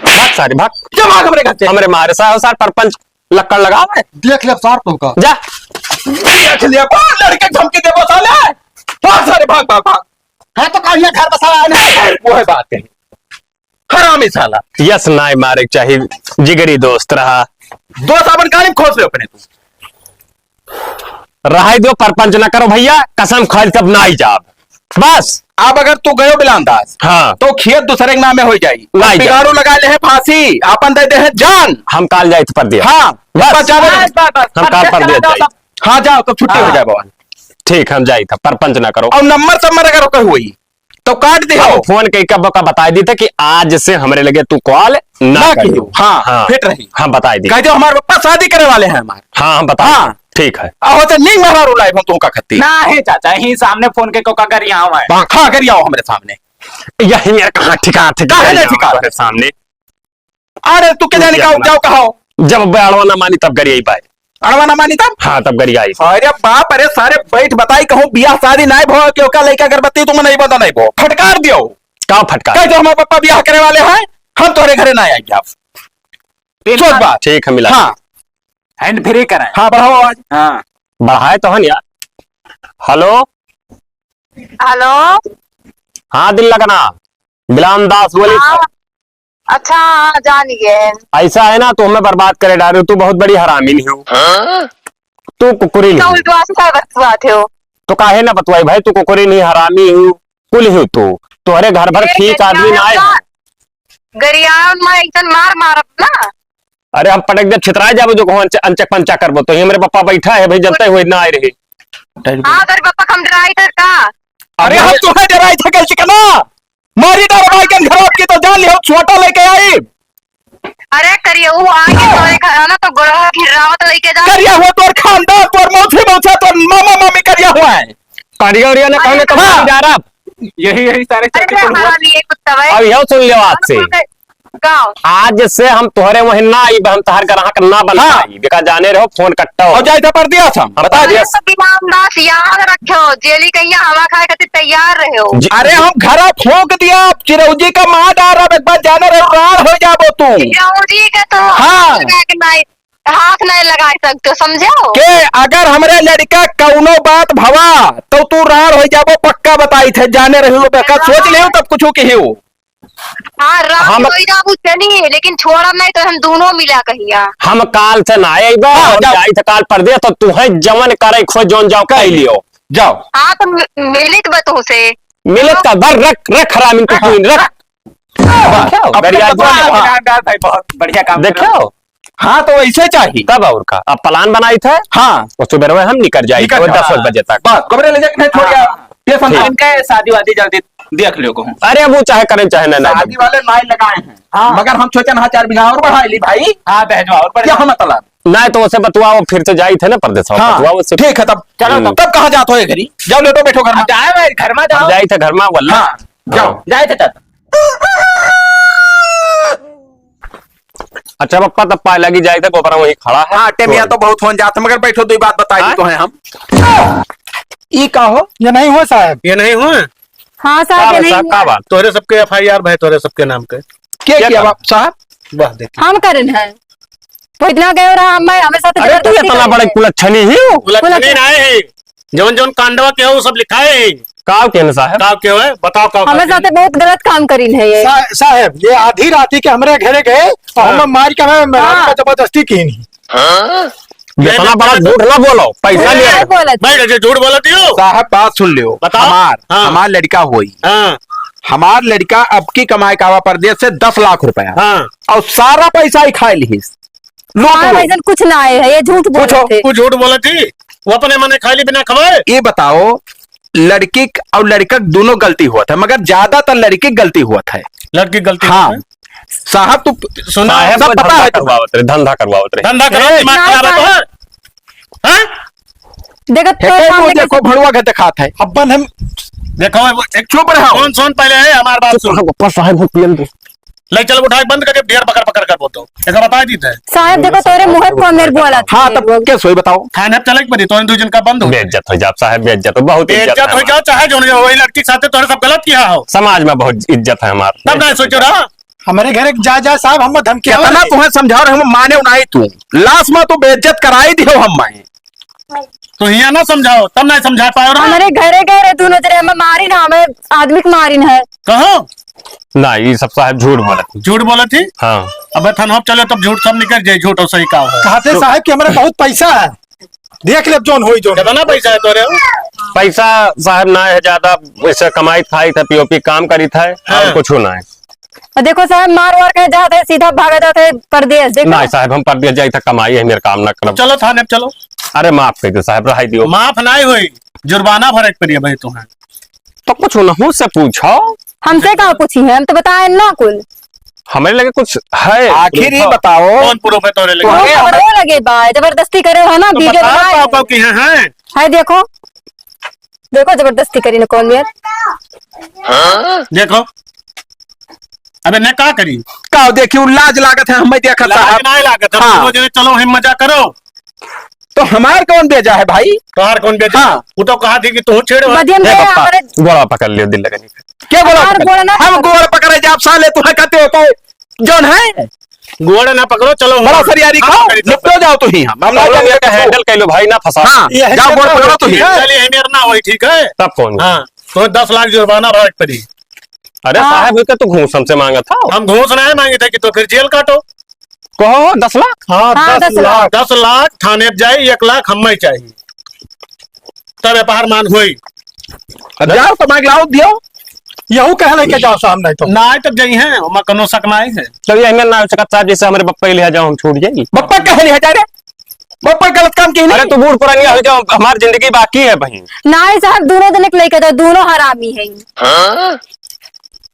भाग सारे, भाग। जा भाग हमरे घर से। हमरे मारे साहब, सार परपंच लक्कड़ लगावे। देख ले सार तुमका। जा। देख लिया, कौन लड़के धमकी देबो साले? भाग सारे, भाग, भाग, भाग। हाँ, तो कहिया घर बसावा है ना? वो है बात कही। हरामी साला। यस नाय मारे के चाही, जिगरी दोस्त रहा। दोस्त अपन काली में खोस ले अपने तू। रहाई दो, परपंच ना करो भैया, कसम खाइल तब ना आई जाब। बस। अब अगर तू गयो बिलांदाज, हाँ। तो खेत दूसरे के नामे हो जाई। ना आई जाब। बिगाड़ू लगा ले है फांसी, आपन दे दे है जान। हम काल जाइत परदेस। हाँ, बस। बस जावे दे। बस, बस, बस, हम काल परदेस जाई। हाँ, जाओ, तो छुट्टी हो हाँ। जाए बाबा। ठीक, हम जाइत, परपंच ना करो। और नंबर सम्मर अगर ओकर हुई, तो काट दे हम हो। फोन कई के बका बताई दी था कि आज से हमरे लगे तू कॉल ना ना करियो। कियो। हाँ, हाँ। फिट रही। हाँ, बताई दी। कह दो हमारे पप्पा शादी करे वाले हैं हमारे। हाँ, हम बता हाँ। ठीक है। आहो तो नहीं मेहरारू लाइब हम तुमका खत्ती। ना है चाचा, ही सामने फोन के को का गरियाओ है। हाँ, गरियाओ हमरे सामने। यही मेरे कहाँ ठिका, ठिका काहे नहीं गरियाओ ठिका? तुम्हारे सामने। अरे तू के तू जाने क्या का बना? जाओ कहो। जब बे अड़वा ना मानी तब गरियाई पाए। अड़वा ना मानी तब? हाँ, तब गरियाई। अरे बाप, अरे सारे बैठ बताई कहूँ बियाह शादी नाई भो, क्यों का लइका अगरबत्ती तुम नहीं बता नहीं भो। फटकार दियो। का फटकार? कह दो हमारे पापा बियाह करे वाले हैं, हम तोहरे घरे ना आएंगे आप। सोच बात। ठीक है, मिला। हाँ। Hand free कराए। हाँ, बढ़ाओ आवाज। हाँ। बढ़ाए तो हन यार। हेलो। हेलो। हाँ, दिल लगना। बिलान दास बोली। हाँ। अच्छा, हाँ, जान गए। ऐसा है ना, तू हमें बर्बाद करे डारे हो, तू बहुत बड़ी हरामी नहीं हो। हाँ? तू कुकुरी नहीं। तो उल्टवा से का बतुआत हो? तो काहे ना बतुआई भाई, तू कुकुरी नहीं, हरामी हो, कुल हो तू। तोहरे घर भर ए, ठीक आदमी ना आए हो। गरियावन में एकदम मार मारब ना। अरे हम पटक देब, छितराए जाबो, जो कहूँ अनच-, अनचक पंचक करबो, तो ही हमरे पप्पा बैठा है भाई, जनते हुए ना आए रहे। हाँ, तोरे पप्पा का हम डराई थे का? अरे हम तुम्हें डराई थे, कल चिकना मारी डर भाई के घर की तो जान लियो, छोटा लेके आई। अरे करिया, वो आके तोरे घर ना तो गोड़वा गिरावत लेके जा। करिया हुआ तोर खानदान, तोर मौसी मौसा, तोर मामा मामी करिया हुआ है। करिया उरिया ने अरे कहने तो हाँ। जा रहा। यही, यही सारे अरे चक्कर में हुआ। हाँ, ये कुत्ता भाई। अब यह सुन लियो आज से। गाँव। आज से हम तोहरे वहीं ना आइब, हम तोहर ग्राहक ना बन हाँ। पाई। बेका जाने रहो, फोन कट्टा हो। और जाए था परदेस हम, बता अरे दिया। तो बिलान दास याद रखो, जेली कहिया हवा खाए खातिर तैयार रहो। जी। अरे हम घरा फूंक दिया, चिरौजी का मार डारब, एक बार जाने रहो, राड़ हो जाबो तू। चिरौजी का तो हाँ। लगा के नहीं, हाथ नहीं लगा सकते, समझो? के अगर हमरे लड़का कौनो बात भवा, तो तू राड़ हो जाबो, पक्का बताई थे, जाने रहो, बेका सोच लियो तब कुछ कहियो। हाँ, राम हम कोई ना पूछे नहीं, लेकिन छोड़ब नहीं तो हम दोनों मिला कहिया। हम काल से ना आइबा, हाँ, हम जाओ। जाई थे काल परदेस, तो तुहे जवन करे खोज जौन जाओ कर लियो। जाओ। हाँ, तो मि-, मिलित बा तुहसे। मिलित का बर रख, रख हरामी तू हाँ। तू रख। हाँ। देखो, अब गरिया तो जाओ। हाँ, हाँ, भाई, बहुत बढ़िया काम देखो। करो। हाँ, तो ऐसे चाहिए। तब और का? अब plan बनाई थे। हाँ। और सुबह हम निकल जाए निकल और जाओ। दस बजे तक। बस, कमरे ले जाके नहीं छोड़ हाँ। यार। ये समझो। ठीक। इनके शादी वादी जल्दी देख लियो कहूँ। अरे, वो चाहे करें, चाहे ना, ना। शादी वाले नाई लगाए हैं। हाँ। मगर हम सोचे ना, चार बीघा और बढ़ा ली भाई। हाँ, दहेजवा और बढ़ा। क्या मतलब? नहीं, तो उसे बतुआ, वो फिर से जाई थे ना परदेस, हाँ। बतुआ उससे। ठीक है, तब चलो, हम्म। तब, तब कहाँ जात हो ये घरी? जाओ, लेटो, बैठो घर में। जाए भाई, घर में जाओ। जाई थे घर में, वल्ला। हाँ, जाओ। हाँ। जाए थे चाचा। अच्छा पप्पा, तब पाए लगी जाए थे, गोबरा वहीं खड़ा है। हाँ, टेमिया तो बहुत होन जात है, मगर बैठो, दो बात बताई हाँ? तो है हम। ई का हो? ये नहीं हो साहब। ये नहीं हो? हाँ साहब, का ये बा नहीं साहब, हुआ। का बात? तोहरे सबके F I R भाई, तोहरे सबके नाम के। के क्या किया बात? बाप साहब? वाह, देखिए। हम करेन है। वो इतना गए रहा, हम, हमें साथ अरे तू जबरदस्ती इतना करे। बड़ा कुलच्छनी ही हो। कुलच्छनी कुलच्छनी। नहीं है। जौन जौन कांडवा के हो, सब लिखाए है। काव के न साहब? काव के हो है? बताओ, काव हमारे काव के साथे है? बहुत गलत काम करिन है ये। सा-, साहब, ये आधी राती के हमरे घरे गए और हाँ। हमें मार के हमें मेहरारू हाँ। का जबरदस्ती की नहीं। हाँ? ये इतना ना बड़ा बोलत झूठ ना बोलो, पैसा झूठ लिया। नहीं बोलत। भाई, जे झूठ बोलत हो। साहब, बात सुन लियो। बताओ। हमार, हाँ। हमार लड़का होई। हाँ। हमार लड़का अब की कमाई का आवा परदेस से दस लाख रुपया। हाँ। और सारा पैसा ही खाए लिहिस। लो हाँ, तो। ऐसन कुछ ना आए है, ये झूठ बोलत पूछो। थे। कुछ झूठ बोलत थी, वो अपने मने खाली बिना खवाए। ये बताओ, लड़की क-, और लड़का क दोनों गलती हुआ था, मगर ज्यादातर लड़की क गलती हुआ था। लड़की क गलती हाँ। हुआ था? साहब, तू सुना, साहब, सब वो पता धंधा है तुम्हें। करवावत रहे, धंधा करवावत रहे। धंधा करवावत ए, दिमाग ना खराब है साहब। तोहार? हाँ? देखो, हे, तो वो सामने देखो, कैसे भड़ुआ के दिखात है। अब्बन हम देखो, वो एक चुप रहो। सुन, सुन, पहले है, हमार बात सुन। साहब, ऊपर साहब, हम पियल दे। ले चल, उठा के बंद करके ढेर पकड़ पकड़ कर बोलतो। ऐसा बता दी थे। साहब, देखो, तोरे मुँह को मेरे बोला था हाँ, तब लोग। क्या सोई बताओ? थाने अब चले के पड़ी, तो दो जन का बंद हो। बेइज्जत हो जाओ साहब, बेइज्जत हो, बहुत इज्जत बेइज्जत है हो हमार। जाओ, चाहे जो हो, वही लड़की के साथ तोरे सब गलत किया हो। समाज में बहुत इज्जत है हमार। तब ना सोचो रहा। हमारे घर एक जा, जा साहब, हम धमकी कितना तुम्हें समझा रहे, हम माने नहीं तू। लाश में तू बेइज्जत कराई दियो हम माए। तो हियाँ ना समझाओ, तब ना समझा पाओ रहा। हमारे घरे गए रहे दोनों जने, हमें मारिन है, हमें आदमी के मारिन है। कहाँ? ना, ये सब साहब झूठ बोलत है। झूठ बोलत ही? हाँ। अबे थाना चलो, तब झूठ सब निकल जाए, झूठ और सही का हो। कहते तो साहब कि हमारे बहुत पैसा है, देख ले जौन होई जौन। कितना पैसा है तोरे? पैसा साहब ना है ज्यादा, वैसे कमाई खाई था, पीओपी काम करी था हाँ। और कुछ ना है। और देखो साहब, मार वार के जात है, सीधा भाग जात है परदेस, देखो। नहीं साहब, हम परदेस जाई था कमाई है, मेरे काम ना करब। चलो थाने चलो। अरे माफ कर दो साहब, रहाई दियो। माफ नहीं होई, जुर्माना भरे के पड़ी भाई तुम्हें। तो कुछ उनहू से पूछो। हमसे का पूछी है, हम तो बताए ना कुल। हमारे लगे कुछ है, आखिर ये proof हो। बताओ। कौन proof है तोरे लगे? वो तोरे खबरो लगे बा, जबरदस्ती करे हो ना, तो वीडियो बताओ, बनाए पापा हो। की है, है? है देखो, देखो जबरदस्ती करी ना कौन यार। देखो, अबे ने का करी? का देखी, उ लाज लागत है, हमें देखत लाज साहब। नहीं लागत है, हाँ। दोनों जने चलो, हम मजा करो। तो हमार कौन बेजा है भाई? तोहार कौन बेजा? हाँ। वो तो कहा थी कि तू छेड़ हो। मध्यम हे में पप्पा, हमारे गोड़ा पकड़ लियो, दिल लगनी। क्या गोड़ा हमार पकड़? गोड़ा ना हम पकड़। गोड़ा पकड़े जाब साले, तू है कहते हो तो जौन है? गोड़ा ना पकड़ो, चलो बड़ा हम सरियारी हम खाओ, पकड़ी तो निपटो जाओ तू ही, हम, हम ना हम लोग जाने ये का कुछ। Handle कर लो भाई, ना फंसाओ। हाँ, ये जाओ handle गोड़ा करो, पकड़ो तू ही। ठीक है? चलिए, हमें ना होई, ठीक है? तब कौन? हाँ, तो दस लाख जुर्माना भरे के पड़ी। अरे हाँ। साहब, ये तो घूस हमसे मांगा था। हम घूस नहीं मांगे थे कि तो फिर जेल काटो। कहो, दस लाख? हाँ, हाँ, दस दस लाख। लाख। दस लाख थाने पे जाई, एक लाख हमें चाहिए। तब व्यापार मान होई। अब जाओ, तो मांग लाओ, दियो। यहू कहले के जाओ सामने तो। ना आए तब जाई हैं, ओमा कनो शक ना आए है। तब ये हमें ना हो सकत साहब, जैसे हमारे बप्पा के लिहा जाओ, हम छूट जाई। बप्पा कहे लिहा जाए रे? बप्पा गलत काम की नहीं। अरे, तू बूढ़ पुरानिया हो जाओ, हमारी जिंदगी बाकी है बहिन। ना आए साहब, दोनों जने के लेके जाओ, दोनों हरामी है। हाँ?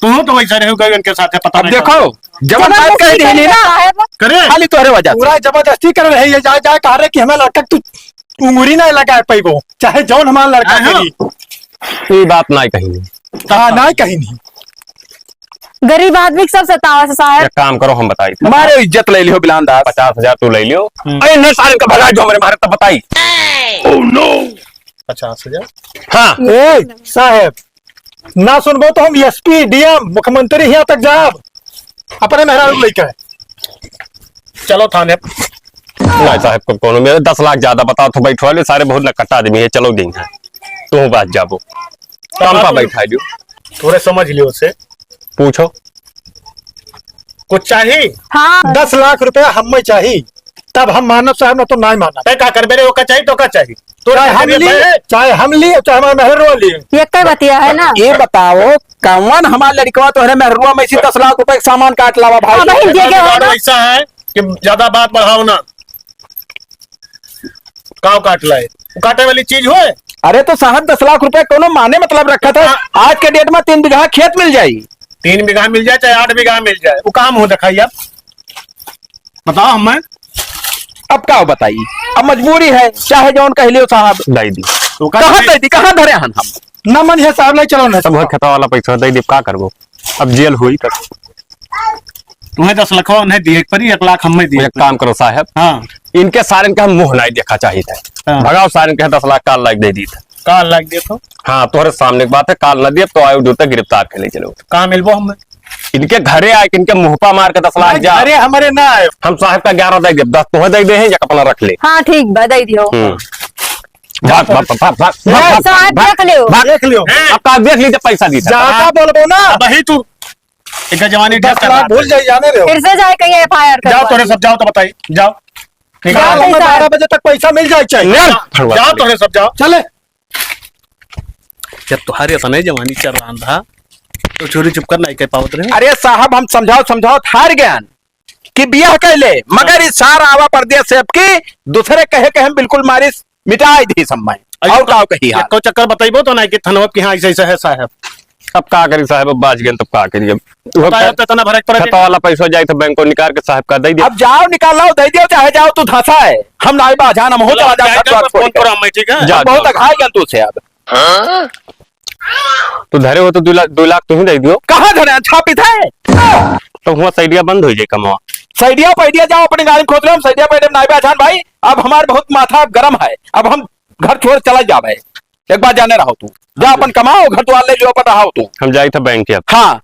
तू तो वैसा रहे हो, गए उनके साथ है, पता अब नहीं देखो, चलता। जवन बात जबरदस्ती कह दी करी ना, साहब। करे? खाली तोहरे वजह से। पूरा जबरदस्ती कर रहे, ये जा, जा कह रहे कि हमें लड़का तू उंगली नहीं लगा पाइबो, चाहे जौन हमारा लड़का हाँ, हाँ। करी। ये बात नहीं कही। हाँ, नहीं कही नहीं। गरीब आदमी के सब सतावा से साहब। एक काम करो, हम बताई। मारे इज्जत ले लियो बिलान दास। पचास हजार तू ले लियो। हम्म। अरे नहीं, सारे का भगा जो हमारे मारे तब बताई। Oh no। पचास हजार? हाँ। ए, साहब, ना सुनबो तो हम एसपी, डीएम, मुख्यमंत्री हियां तक जाब, अपने मेहरारू लेके। चलो थाने। नहीं साहब, को-, कोनो मेरे दस लाख ज्यादा बताओ तो बैठवा ले, सारे बहुत नकट्टा आदमी है, चलो दिन है, तू बात जाबो, काम पा बैठा लियो। थोड़े समझ लियो उसे। पूछो। कुछ चाहिए? हाँ। दस लाख रुपया हमें चाहिए, तब हम मानब साहब, ना तो नहीं मानब। तय का करबे रे, ओका चाहिए तो का चाहिए? तो चाहे हम ली, चाहे हम ली, चाहे हमारे मेहरुआ ली। ये कई बतिया है ना? ये बताओ, कौन हमारा लड़कवा तोहरे मेहरुआ में से दस लाख रुपए का सामान काट लावा भाई? हाँ, भाई, ये क्या हो ना? ऐसा है कि ज्यादा बात बढ़ाओ ना। काव काट लाए, वो काटे वाली चीज होए? अरे तो साहब, दस लाख रुपए कोनो माने मतलब रखा था? हाँ। आज के डेट में तीन बीघा खेत मिल जाई। तीन बीघा मिल जाए चाहे आठ बीघा मिल जाए, वो काम हो दिखाई आप। बताओ हमें। अब का बताई, अब मजबूरी है, चाहे जौन कह लियो साहब। दाई दी। तो कहाँ कहाँ दे दी, कहाँ धरे हन हम? ना मन है साहब, नहीं चलो ना। सब खेतवा वाला पैसा दे दी, का करबो? अब जेल हुई तब। तुम्हें दस लाख उन्हें दिए परी, एक लाख हमें दिए एक परी। काम करो साहब। हाँ। इनके सारे का मुंह नहीं देखा चाहिए था। हाँ। भगाओ सारे के दस लाख काल लाग दे दी था। काल लाग दे तो। हाँ, तोहरे सामने की बात है, काल ना दिए तो आयो जूते गिरफ्तार के ले चलो। कहाँ मिलबो हमें? इनके घरे आए, इनके मुंह पा मार के दस लाख भाई, जा। घरे हमारे ना आए। हम साहब का ग्यारह दे दे, दस तोहे दे दे हैं, या अपना रख ले। हाँ, ठीक बा, दे दियो। हम्म। भाग, भाग, भाग, भाग, भाग, ए, भाग, साहब, भाग, देख लियो। भाग। देख लियो। अब का देख ली जब पैसा दी था। ज्यादा बोलबो ना। अब वही तू एक जवानी दस लाख भूल जाई, जाने रहो। फिर से जाए कहीं एफ आई आर जाओ, करवा। तोरे सब जाओ तो बताई, जाओ। निकाल। साहब, हमें बारह बजे तक पैसा मिल जाए चाहिए। निकाल, फड़वा जाओ, निकाल। तोरे सब जाओ। चले। जब तुम्हारे इतने जवानी चल रहा था, तो चोरी चुप कर नहीं कह पावत रहे। अरे साहब, हम समझाओ, समझाओ, हार गयान कि बियाह कैले, मगर हाँ। इस सार आवा परदेस से अब की दूसरे कहे के हम बिल्कुल मारिस मिटाई दी सब मैं। अरे और तो का कही हाल? एको चक्कर बताइबो तो नहीं कि थनवा के यहाँ ऐसे, ऐसे है साहब। अब का करी साहब, अब बाज गए तब का करी अब। वो बताया खेत, तो इतना भरक पड़े खेत वाला पैसा जाए तो बैंक को निकाल के साहब का दे दिया। अब जाओ निकाल लाओ, दे दियो, चाहे जाओ तू धंसा है। हम नाई बाजान, हम हो चला जाओ, घर द्वार छोड़ फोन के। पर हम, ठीक है? जा, बहुत जा। अघाई गन तू से अब। हाँ? तू धरे हो तो दो लाख, दो लाख तू ही दे दियो। कहाँ धरे हैं? छापित है। तो हुआ सैडिया बंद हो जाए कमवा। सैडिया पैडिया जाओ अपने गाड़ी में खोद रहे, हम सैडिया पैडिया में नाई बाजान भाई। अब हमारे बहुत माथा गरम है, अब हम घर छोड़ चला जावे। एक बार जाने रहो तू, जा अपन कमाओ, घर द्वार ले लियो, अपन रहो तू। हम जाई था बैंक के अब। हाँ,